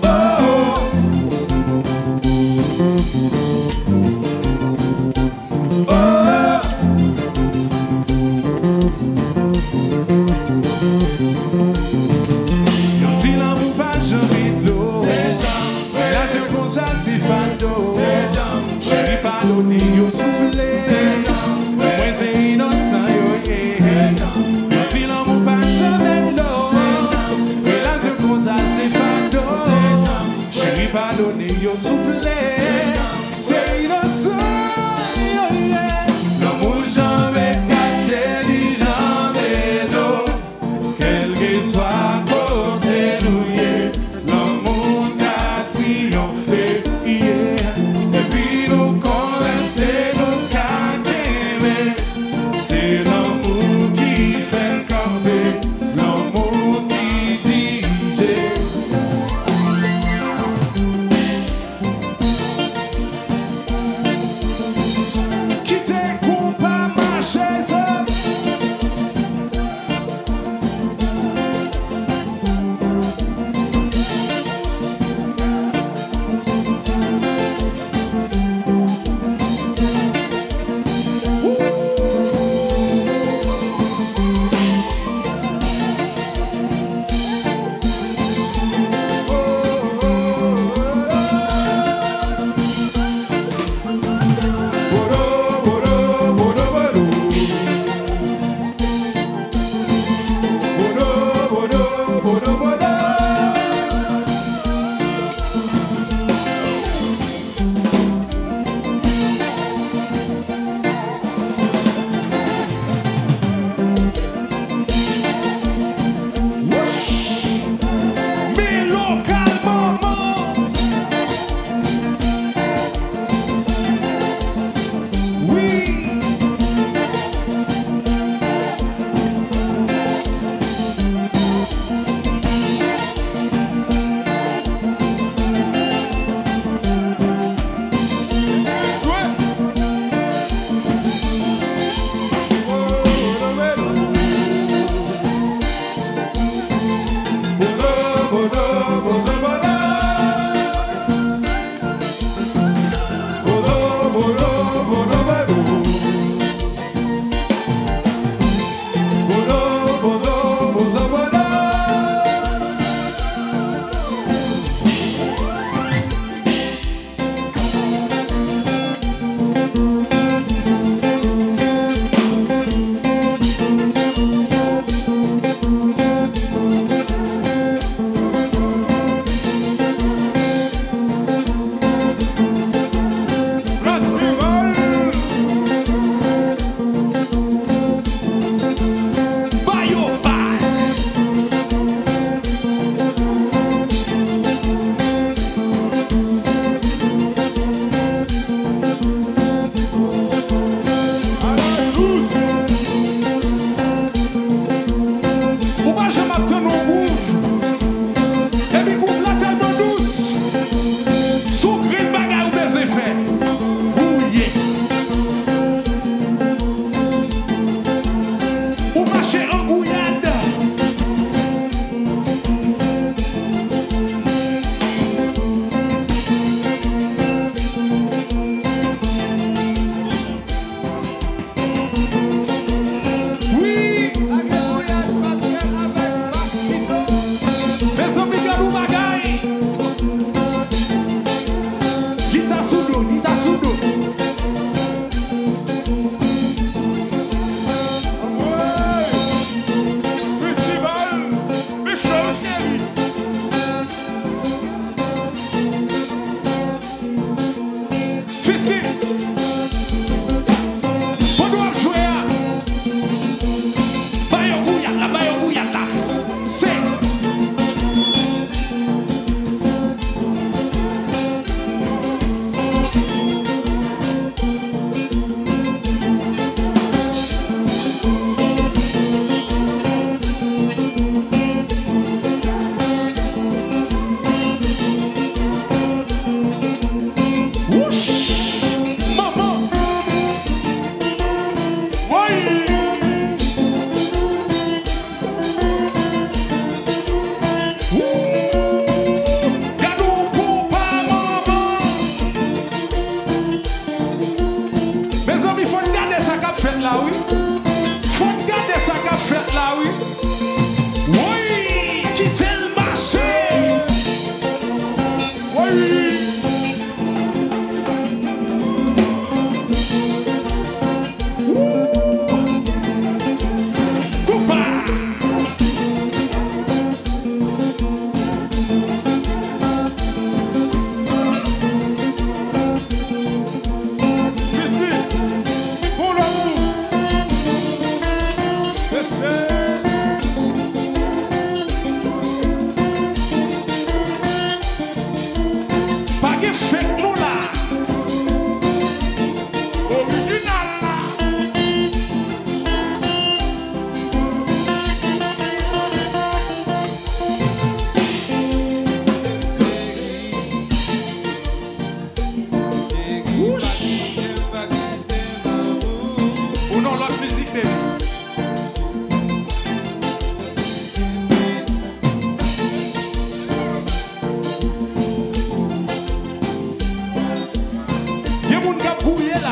Oh. Oh. Yo di lanmou pa janbe dlo. Se jan vre. Relasyon konsa se fado. Se jan vre. Cheri, padone yo souple. Se jan vre. Mwen se inosan yo ye. Se jan vre. Yo di lanmou pa janbe dlo. Se jan vre. Relasyon konsa se fado. Se jan vre. Cheri, padone yo souple. Se inosan yo ye. Lanmou janbe katye, li janbe dlo. Kèlkeswa kote nou ye, lanmou ka triyonfe, yeah. Epi nou konvèse, nou ka kenbe. Se lanmou ki fè n kanpe, lanmou ki dirije.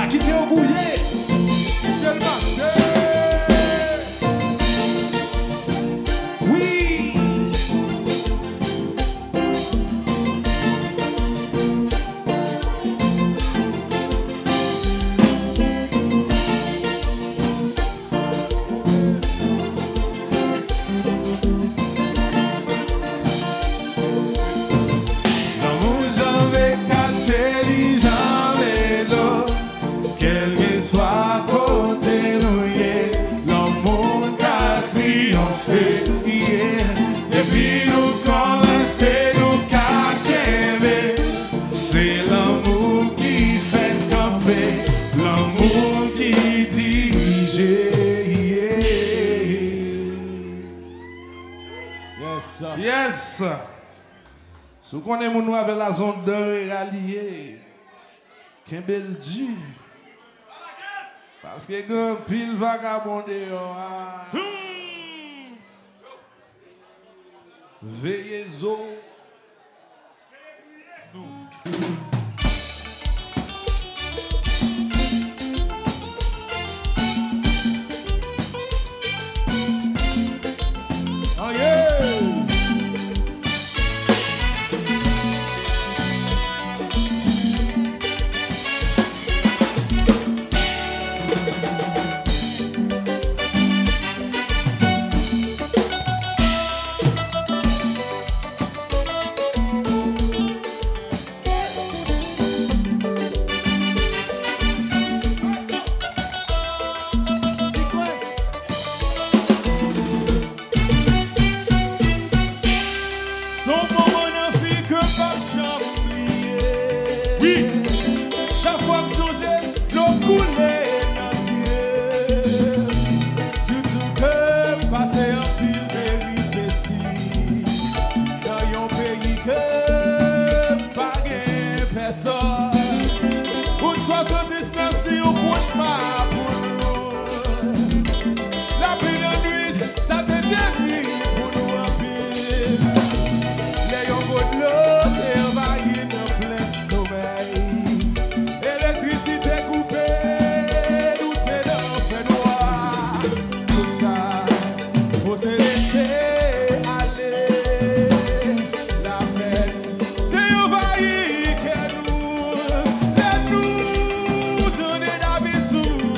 Kite yo gouye. Kite l mache. Wi. Lanmou janbe kase, li janbe do. Kèlkeswa kote nou ye, lanmou ka triyonfe, yeah. Depi nou kòmanse, nou ka kenbe. Se lanmou ki fè kanpe, lanmou ki dirije, yeah. Yes, sir. Yes. Si w konnen moun ou avè l la se yon danre ralye, kenbe l di. Paske gen anpil vagabon deyò a. Hmm. Veye zo. Se yon moman nan vi ke m p ap janm bliye. Wi. Chak fwa m sonje, dlo koule nan zye m. Sitou ke m pase anpil peripesi nan yon peyi ke m pa gen pèsòn. Wout swasanndiznèf se yon kochma pou nou. Lapli nan nwit, sa te terib pou nou anpil. Lè yon gwo dlo te anvayi n an plen somèy, elektrisite koupe, nou te nan fènwa. Tout sa, posede te ale. Lapèn te anvayi kè nou lè nou tande David sou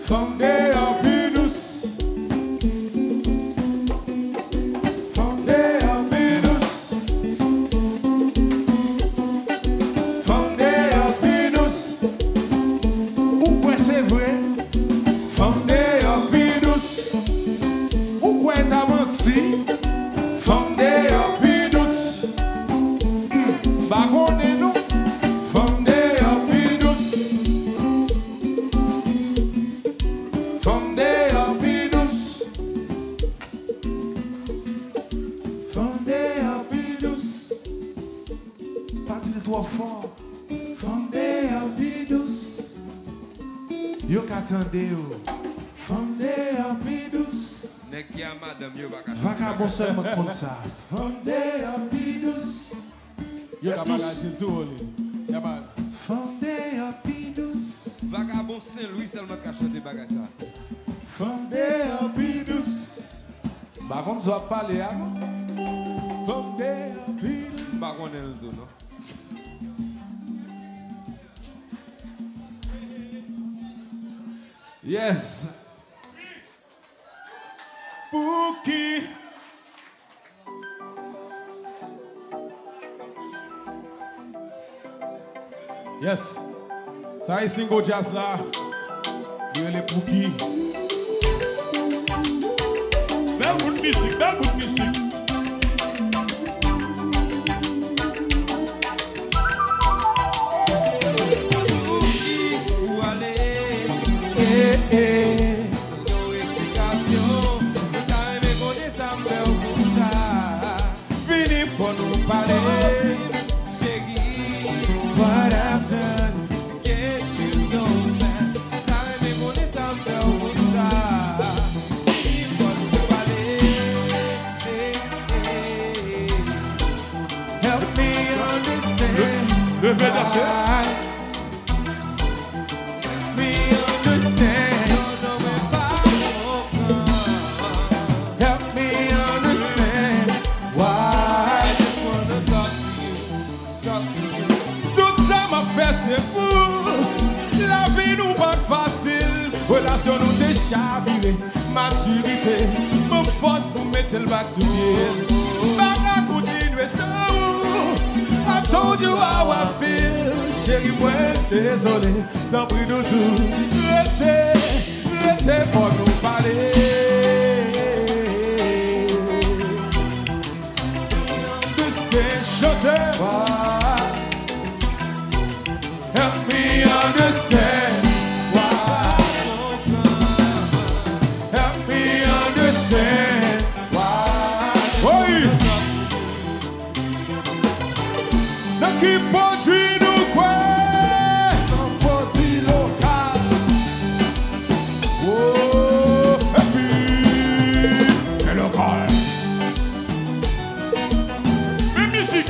Fanm deyò pi dous. Fanm deyò pi dous. Fanm deyò pi dous. Ou kwè se vre? Fanm deyò pi dous. Ou kwè ta manti? Fanm deyò pi dous. Hmm, m pa konnen non. Fanm deyò pi dous. Fanm deyò pi dous. Fanm deyò pi dous. Pa di l twò fò. Fanm deyò pi dous. Yo ka tande w. Fanm deyò pi dous. Nèg ki a madanm yo pa ka. Vakabon sèlman k konn sa. Fanm deyò pi dous. Yo ka bagay se tou li. Y a pa. Fanm deyò pi dous. Vakabon Sen Lwi sèlman ka chante bagay sa. Fanm deyò pi dous. M pa konn sa w ap pale a non. Fanm deyò pi dous. M pa konnen l tou non. Yes. Pouki? Yes. Sa e single jazz la. Li rele Pouki. Bèl bout mizik, bèl bout mizik. Pouki ou ale? Eh, eh. Yon eksplikasyon, mwen ta renmen konnen sa m fè w konsa. Vini fò nou pale, cheri. What I've done. Get you so bad. Mwen ta renmen konnen sa m fè w konsa. Vini fò nou pale. Help me understand. Leve, leve, danse. Why? Help me understand. Help me understand why. Tout sa m ap fè se pou ou. Lavi nou pa t fasil. Relasyon nou te chavire. Matirite ban m fòs pou m mete l back sou pye. M pa ka kontinye san ou. I told you how I feel. Cheri mwen, dezole. Tanpri doudou, rete, rete fò nou pale. This thing chante. Help me understand why. Help me understand why. Oi! Nan ki pwodui nou kwè? Nan pwodui lokal. Oh, epi, men lokal. Men mizik.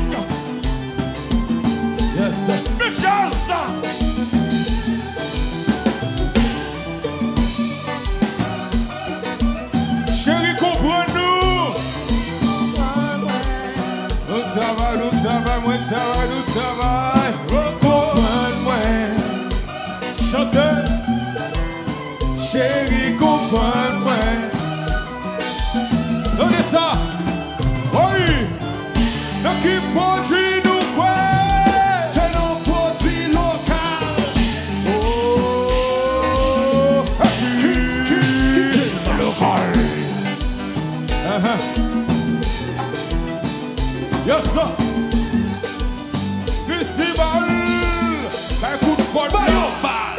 Yes. Men djaz. Cheri, konprann nou. Nou travay, nou travay, mwen travay, nou travay. Konprann mwen. Chante. Cheri, konprann mwen. Tande sa. Wi. Nan ki pwodui nou kwè? Se nan pwodui lokal. Oh, epi lokal. Ahan. Yes, sir. Festival. Bay kout kòd yo. Ba yo bal.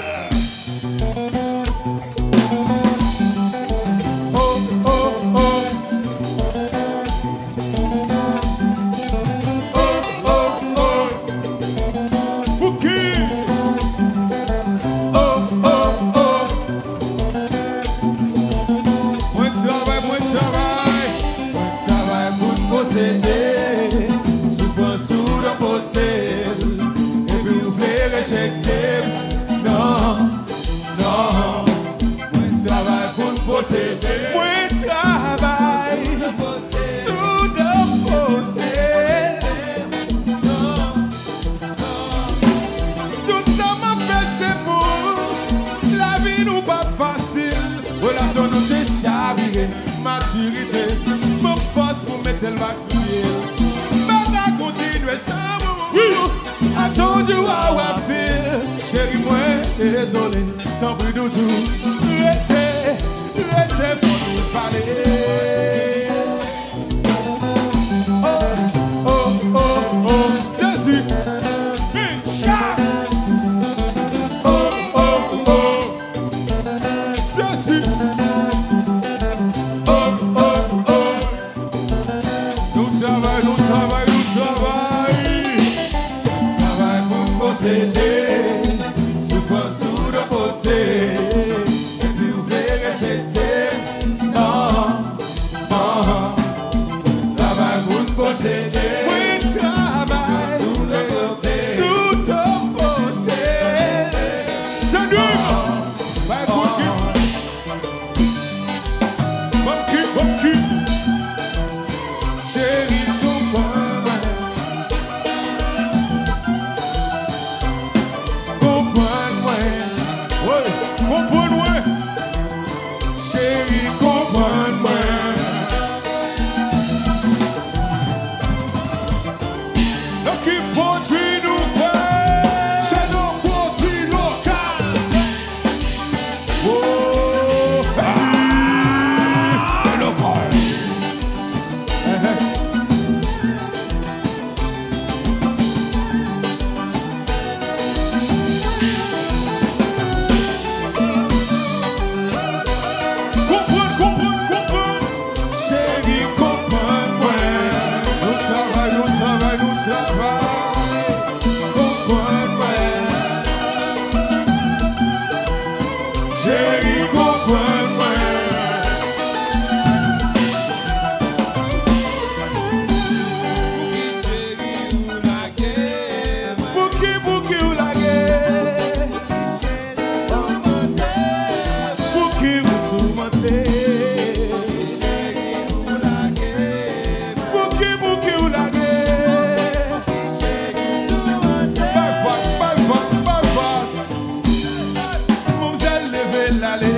Matirite, ban m fòs pou mete l max pou ye. M pa ka kontinye san ou. I told you how I feel. Cheri mwen, dezole. Tanpri doudou, rete, rete pou nou pale. Oh, oh, oh, oh, sezi. Bitch. Oh, oh, oh. Sezi. Oh, oh, oh. Nou travay, nou travay, nou travay. Travay pou n posede. Soufrans sou de kote. Epi ou vle rejete. Ah, ah. Travay pou n posede. Mwen travay. Sou de kote. Sou de kote. Sandwich. Bay kout ki. Ban m ki, ban m ki. Cheri, konprann mwen. Konprann mwen. Wi, konprann mwen. Cheri, konprann mwen. Nan ki pwodui nou kwè? Se nan pwodui lokal. Oh, ah, lokal. Konprann, konprann, konprann. Cheri, konprann mwen. Nou travay, nou travay, nou travay. Konprann mwen. Cheri, konprann mwen. Pouki, pouki ou lage mwen? Pouki, pouki ou lage? Pouki ou toumante? Pouki, pouki ou lage? Bay vag, bay vag, bay vag. Manmzèl leve l ale.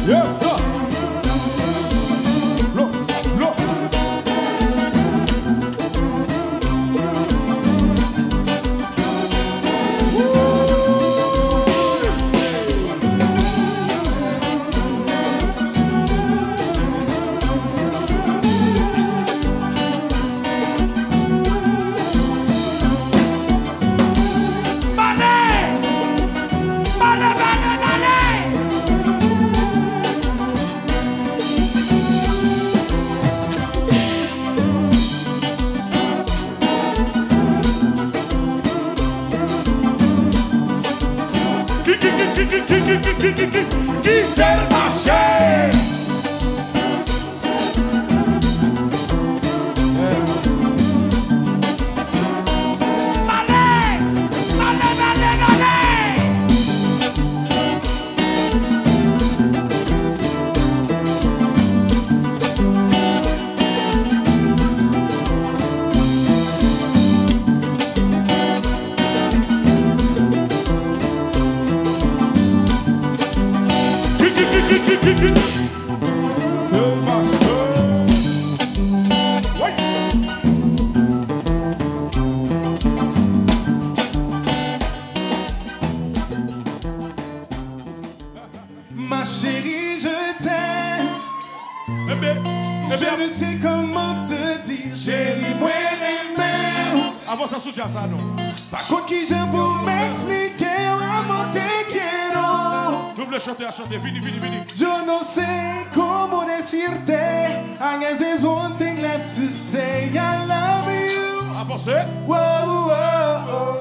Yes, sir. Lo, lo. Bale! Bale, bale, bale! Ki, ki, ki, kite l mache! Fè mache. Woy! Ma chérie, je t'aime. Bebe, bebe, je ne sais comment te dire, chérie, mwen renmen w. Avanse sou djaz sa non. Pa konn kijan pou m eksplike w, amor te quiero. Nou vle chante a chante, vini, vini, vini. Yo no sé cómo decirte, I guess there's one thing left to say, I love you. Avanse. Whoa, whoa, whoa.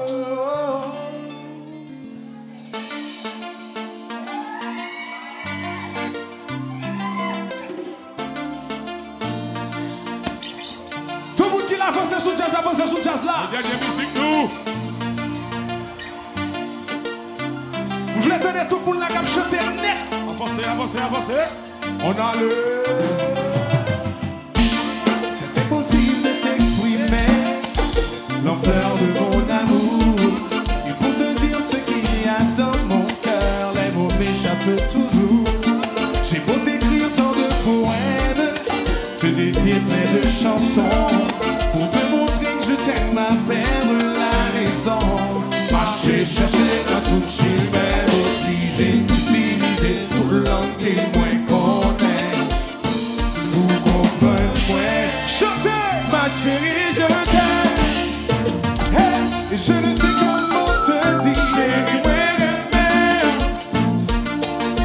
Tout moun ki la, avanse sou djaz la, avanse sou djaz la. Dènye mizik nou. M vle tande tout moun la k ap chante nèt. Avanse, avanse, avanse. On ale. C'est impossible de t'exprimer l'ampleur de mon amour. Et pour te dire ce qu'il y a dans mon cœur, les mots m'échappent toujours. J'ai beau t'écrire tant de poèmes, te dédier plein de chansons, pour te montrer que je t'aime à perdre la raison. Mache chèche nan tout chimen, oblije itilize tout lang ke mwen konnen. Pou konprann mwen. Chante! Ma chérie, je t'aime. Hey, je ne sais comment te dire. Cheri, mwen renmen w.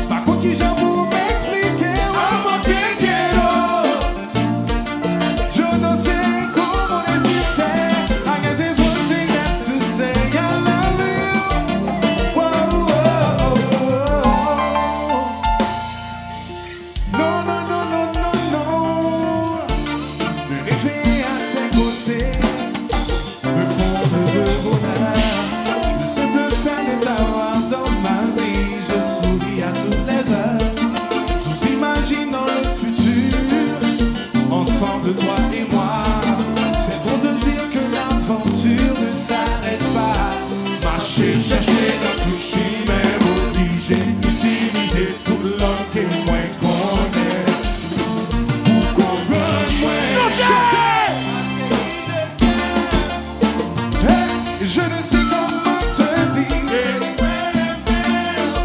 Pa konn kijan pou m eksplike w. Amor te quiero. Yo no sé cómo decirte. I guess there's one thing left to say. I love you. Whoa, whoa, whoa, whoa. Non, non, non, non, non, non. Me retrouver à tes côtés me font rêver de bonheur. Le simple fait de t'avoir dans ma vie, je souris à toutes les heures. Nous imaginons le futur, ensemble toi et moi. C'est bon de dire que l'aventure ne s'arrête pas. Mache chèche nan tout chimen, oblije itilize tout lang ke mwen konnen pou konprann mwen. Chante! Hey, je ne sais comment te dire.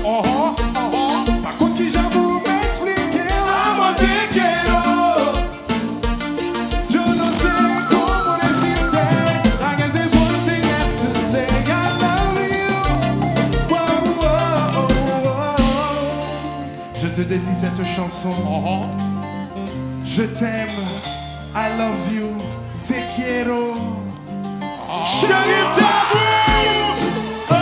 Oh, oh, oh. Pa konn kijan pou m eksplike w. Amor te quiero. Yo no sé cómo decirte, I guess there's one thing left to say, I love you. Whoa, whoa, whoa, whoa. Je te dédie cette chanson. Je t'aime, I love you, te quiero. Cheri m ta vle w. Oh.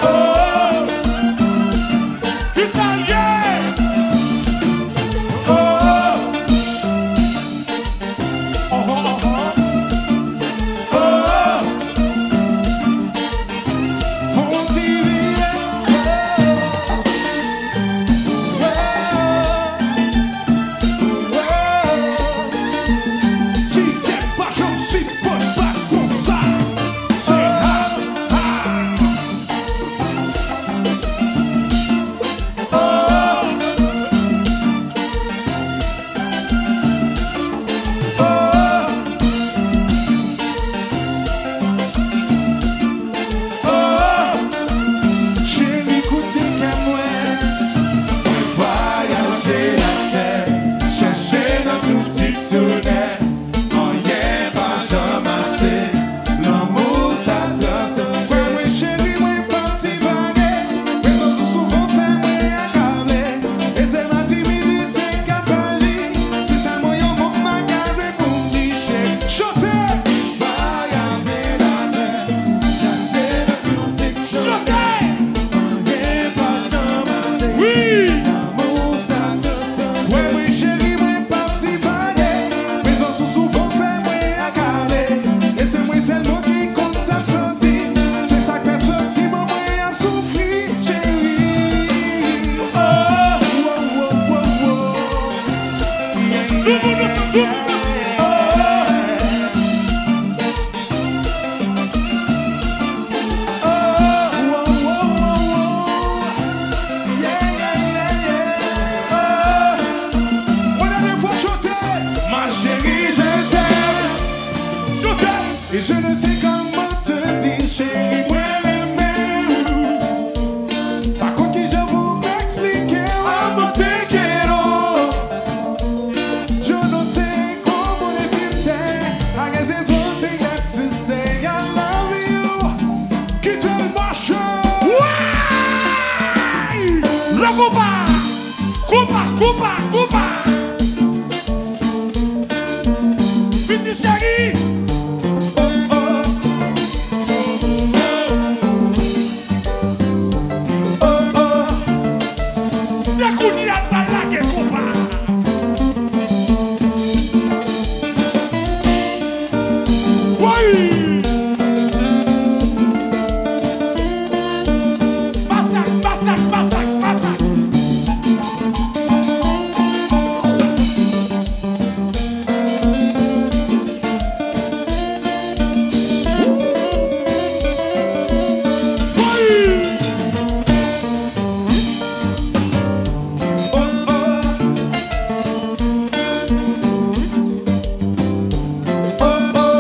Oh. Kisa l ye? Oh. Konpa! Konpa, konpa, konpa! Vini cheri! Oh, oh. Oh, oh. Se kounye a n pral lage konpa! Woy! Masak, masak, masak, masak! Woy! Oh, oh. Oh, oh.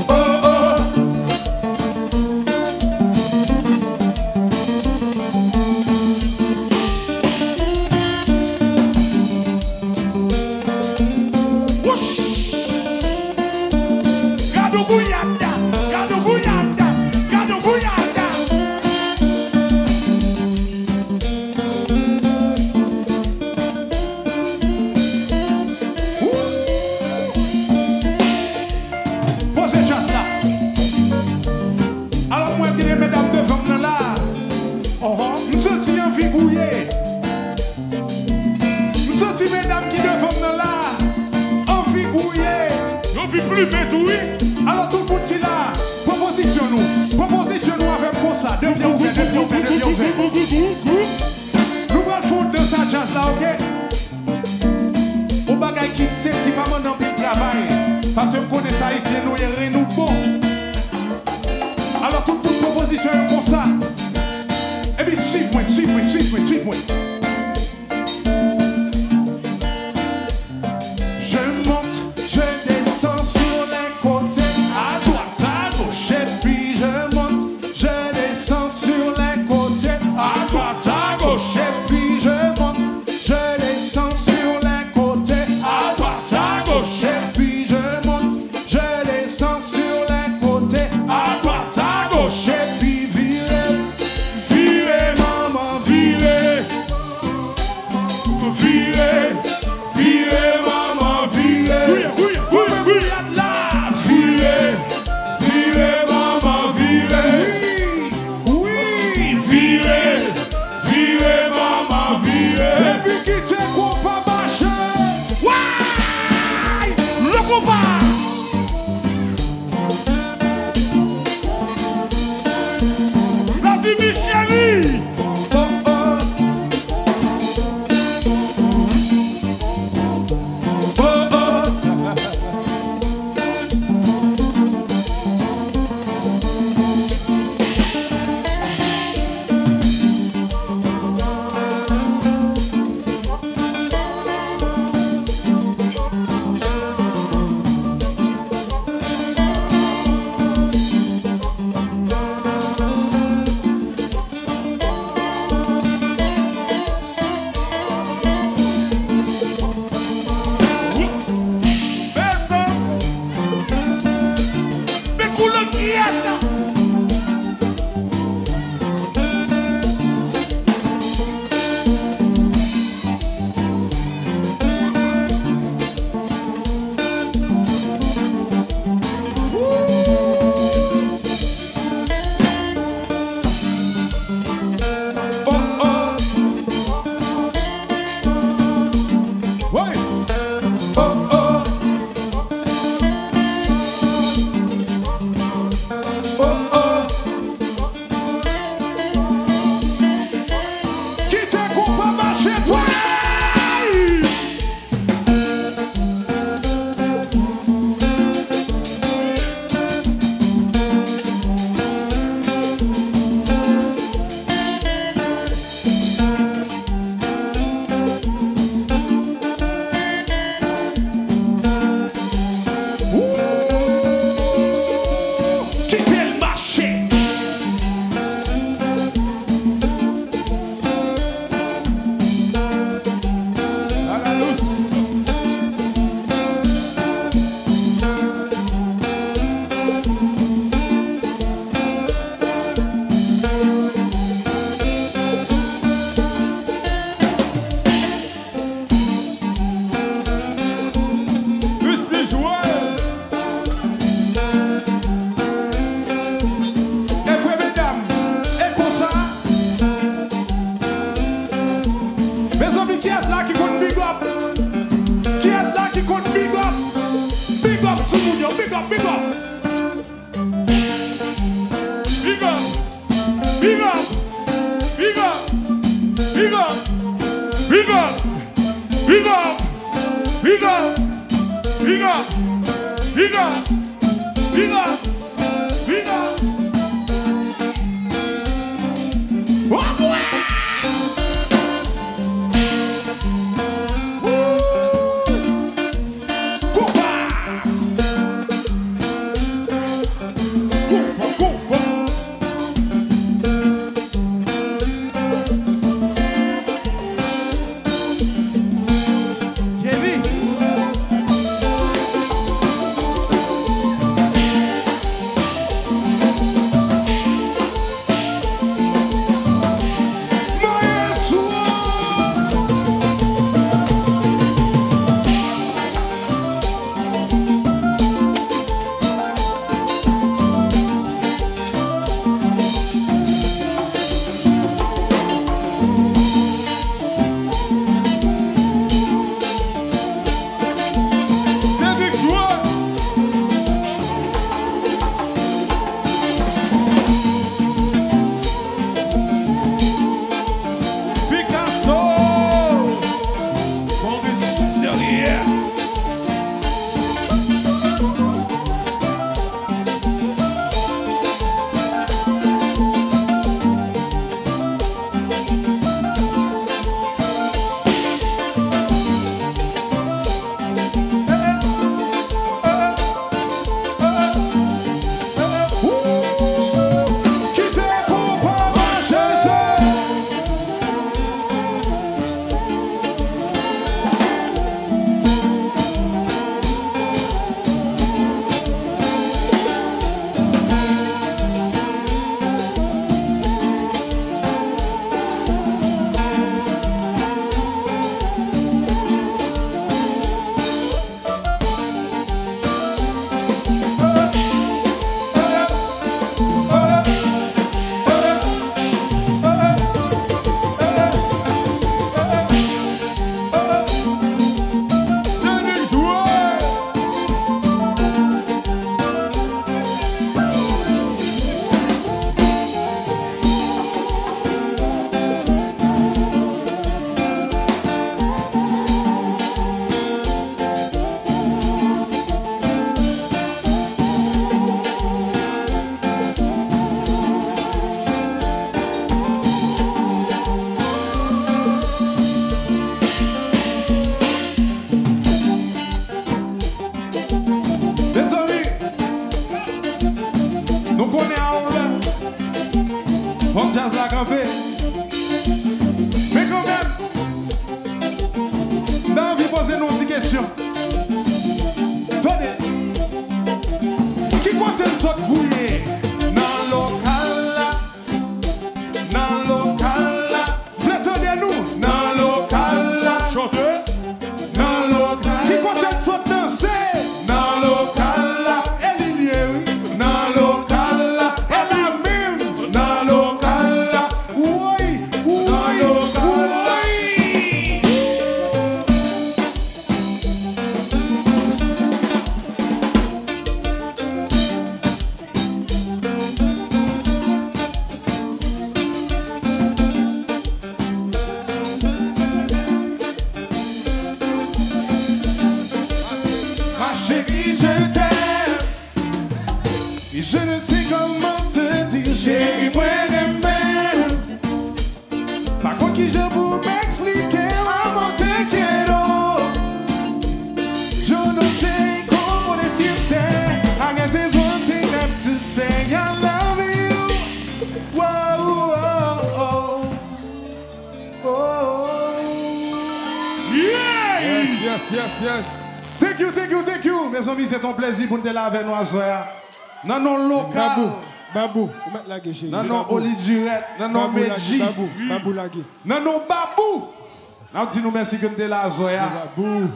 Oh, oh. Wouch! Gad on gouyad! Gad on gouyad! Gad on gouyad! Poze djaz la. Alò, mwen gen de medam devan m nan la. Oho, m santi anvi gouye. M santi medam ki devan m nan la anvi gouye. Yo anvi plimen tou, wi. Alò, tout moun ki la, pran pozisyon nou. Pran pozisyon nou avè m konsa. De pye ouvè, de pye ouvè, de pye ouvè. Nou pral fè yon dans a djaz la, oke? Yon bagay ki senp, ki pa mande anpil travay. Paske m konnen sa Ayisyen nou ye, ren nou bon. Alò, tout moun pran pozisyon yo konsa. Epi swiv mwen, swiv mwen, swiv mwen, swiv mwen. Je monte, je descends sur les côtés, à droite, à gauche, et puis je monte, je descends sur les côtés, à droite, à gauche, et puis je monte, je descends sur les côtés, à droite, à gauche, et puis je monte, je descends sur les côtés, à droite, à gauche, et puis vire, vire, maman, vire. Vire, vire, manman, vire. Gouye, gouye, gouye, gouye. Vire, vire, manman, vire. Wi, wi. Vire, vire, manman, vire. Epi kite konpa mache. Way! Le konpa! Vladimir Chéri! Nou konnen a ouvè. Fòk djaz la kanpe. Men kanmenm, m ta anvi poze nou yon ti kesyon. Tande. Ki kote n sot gouye? Nan lokal la. Nan lokal la. M vle tande nou. Nan lokal la. Chante. Nan lokal. Ki kote n sot danse? Nan lokal la. E li l ye, wi. Nan lokal la. E la menm. Nan lokal la. Woy, woy, woy. Ma chérie, je t'aime. Et je ne sais comment te dire, chérie, mwen renmen w. Pa konn kijan pou m eksplike w, amor te quiero. Yo no sé cómo decirte. I guess there's one thing left to say, I love you. Whoa, oh, oh. Oh. Yeah! Yes, yes, yes, yes. Thank you, thank you, thank you. Mezanmi, se t on plezi pou n te la avè nou aswè a. Nan non lokal. Babou, Babou, ou mèt lage, cheri. Nan non Oli Dirèk, nan non Medji. Babou, Babou lage. Nan non Babou. N ap di nou mèsi ke n te la aswè a. Babou.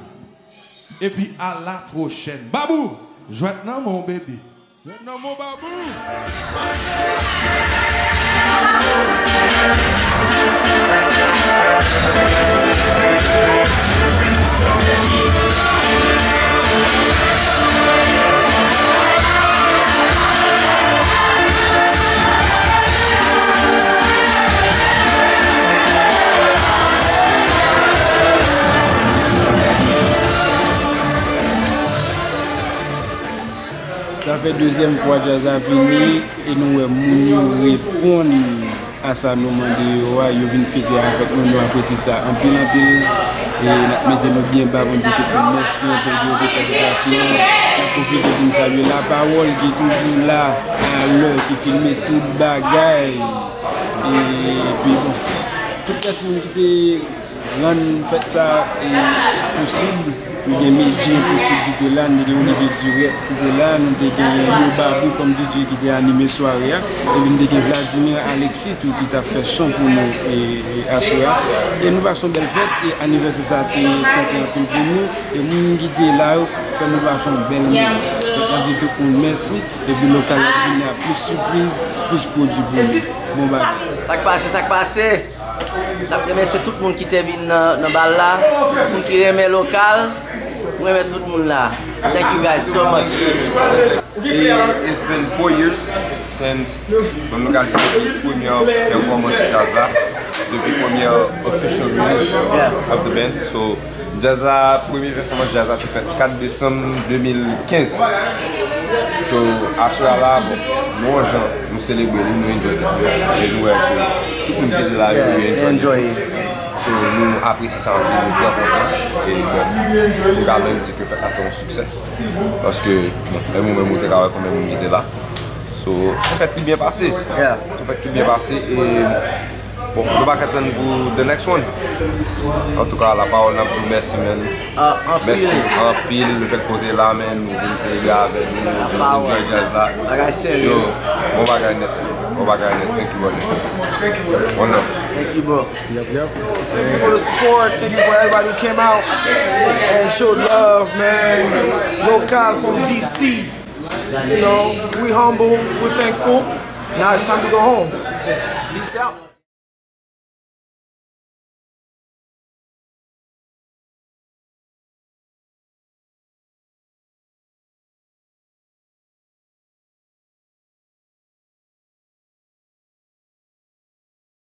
Epi a la pwochèn. Babou, jwèt nan men w, baby. Jwèt nan men w, Babou. Sa fè dezyèm fwa djaz la vini e nou wè moun yo reponn a sa nou mande yo a, yo vin fete avèk nou, nou apresye sa anpil, anpil. E n ap mete nou byen ba pou n di tout moun mèsi anpil pou yo te fè deplasman. N ap pwofite pou n salye Lapawòl ki toujou la alè, ki filme tout bagay. Epi bon, tout rès moun ki te rann fèt sa, e, posib. Nou gen Medji Enposib ki te la, nou te gen Olivier Durette ki te la, nou te gen Yo Babou kòm D J ki te anime sware a, epi nou te gen Vladimir Alexis tou ki t ap fè son pou nou, e, e, aswè a. E nou pase yon bèl fèt, e anivèsè sa a te konte anpil pou nou, e moun ki te la yo fè nou pase yon bèl moman. Donk, n ap di tout moun mèsi, epi lokal la vini a plis sipriz, plis pwodui pou nou. Bon bagay. Sa k pase, sa k pase? N ap remèsye tout moun ki te vin nan, nan bal la, tout moun ki renmen lokal, m renmen tout moun la. Thank you guys so much. E, it's been four years since, bon, nou ka di depi premyè pèfòmans djaz la, depi premyè official release of the band. So, djaz la, premye pèfòmans djaz la te fèt kat desanm de mil kenz. So, aswè a la, bon, nou yon jan, nou selebre li, nou enjoy tèt nou. E nou wè ke tout moun ki te la yo, yo enjoy li. So, nou apresye sa anpil, nou trè kontan. E, bon, nou ka menm di ke fèt la te yon siksè. Paske, bon, menm ou menm ou te ka wè konbyen moun ki te la. So, se fèt ki byen pase. Se fèt ki byen pase e, bon, nou pa ka tann pou the next one. Antouka, Lapawòl, n ap di w mèsi, man. Mèsi anpil, le fèt ke w te la, man, ou vin selebre avèk nou, ou vin enjoy djaz la. Bagay serye. Yo, bon bagay nèt, bon bagay nèt. Thank you, brother. One love. Thank you, bro. Thank you for the support. Thank you for everybody who came out and showed love, man. Lokal from D C. You know, we humble, we thankful. Now it's time to go home. Peace out.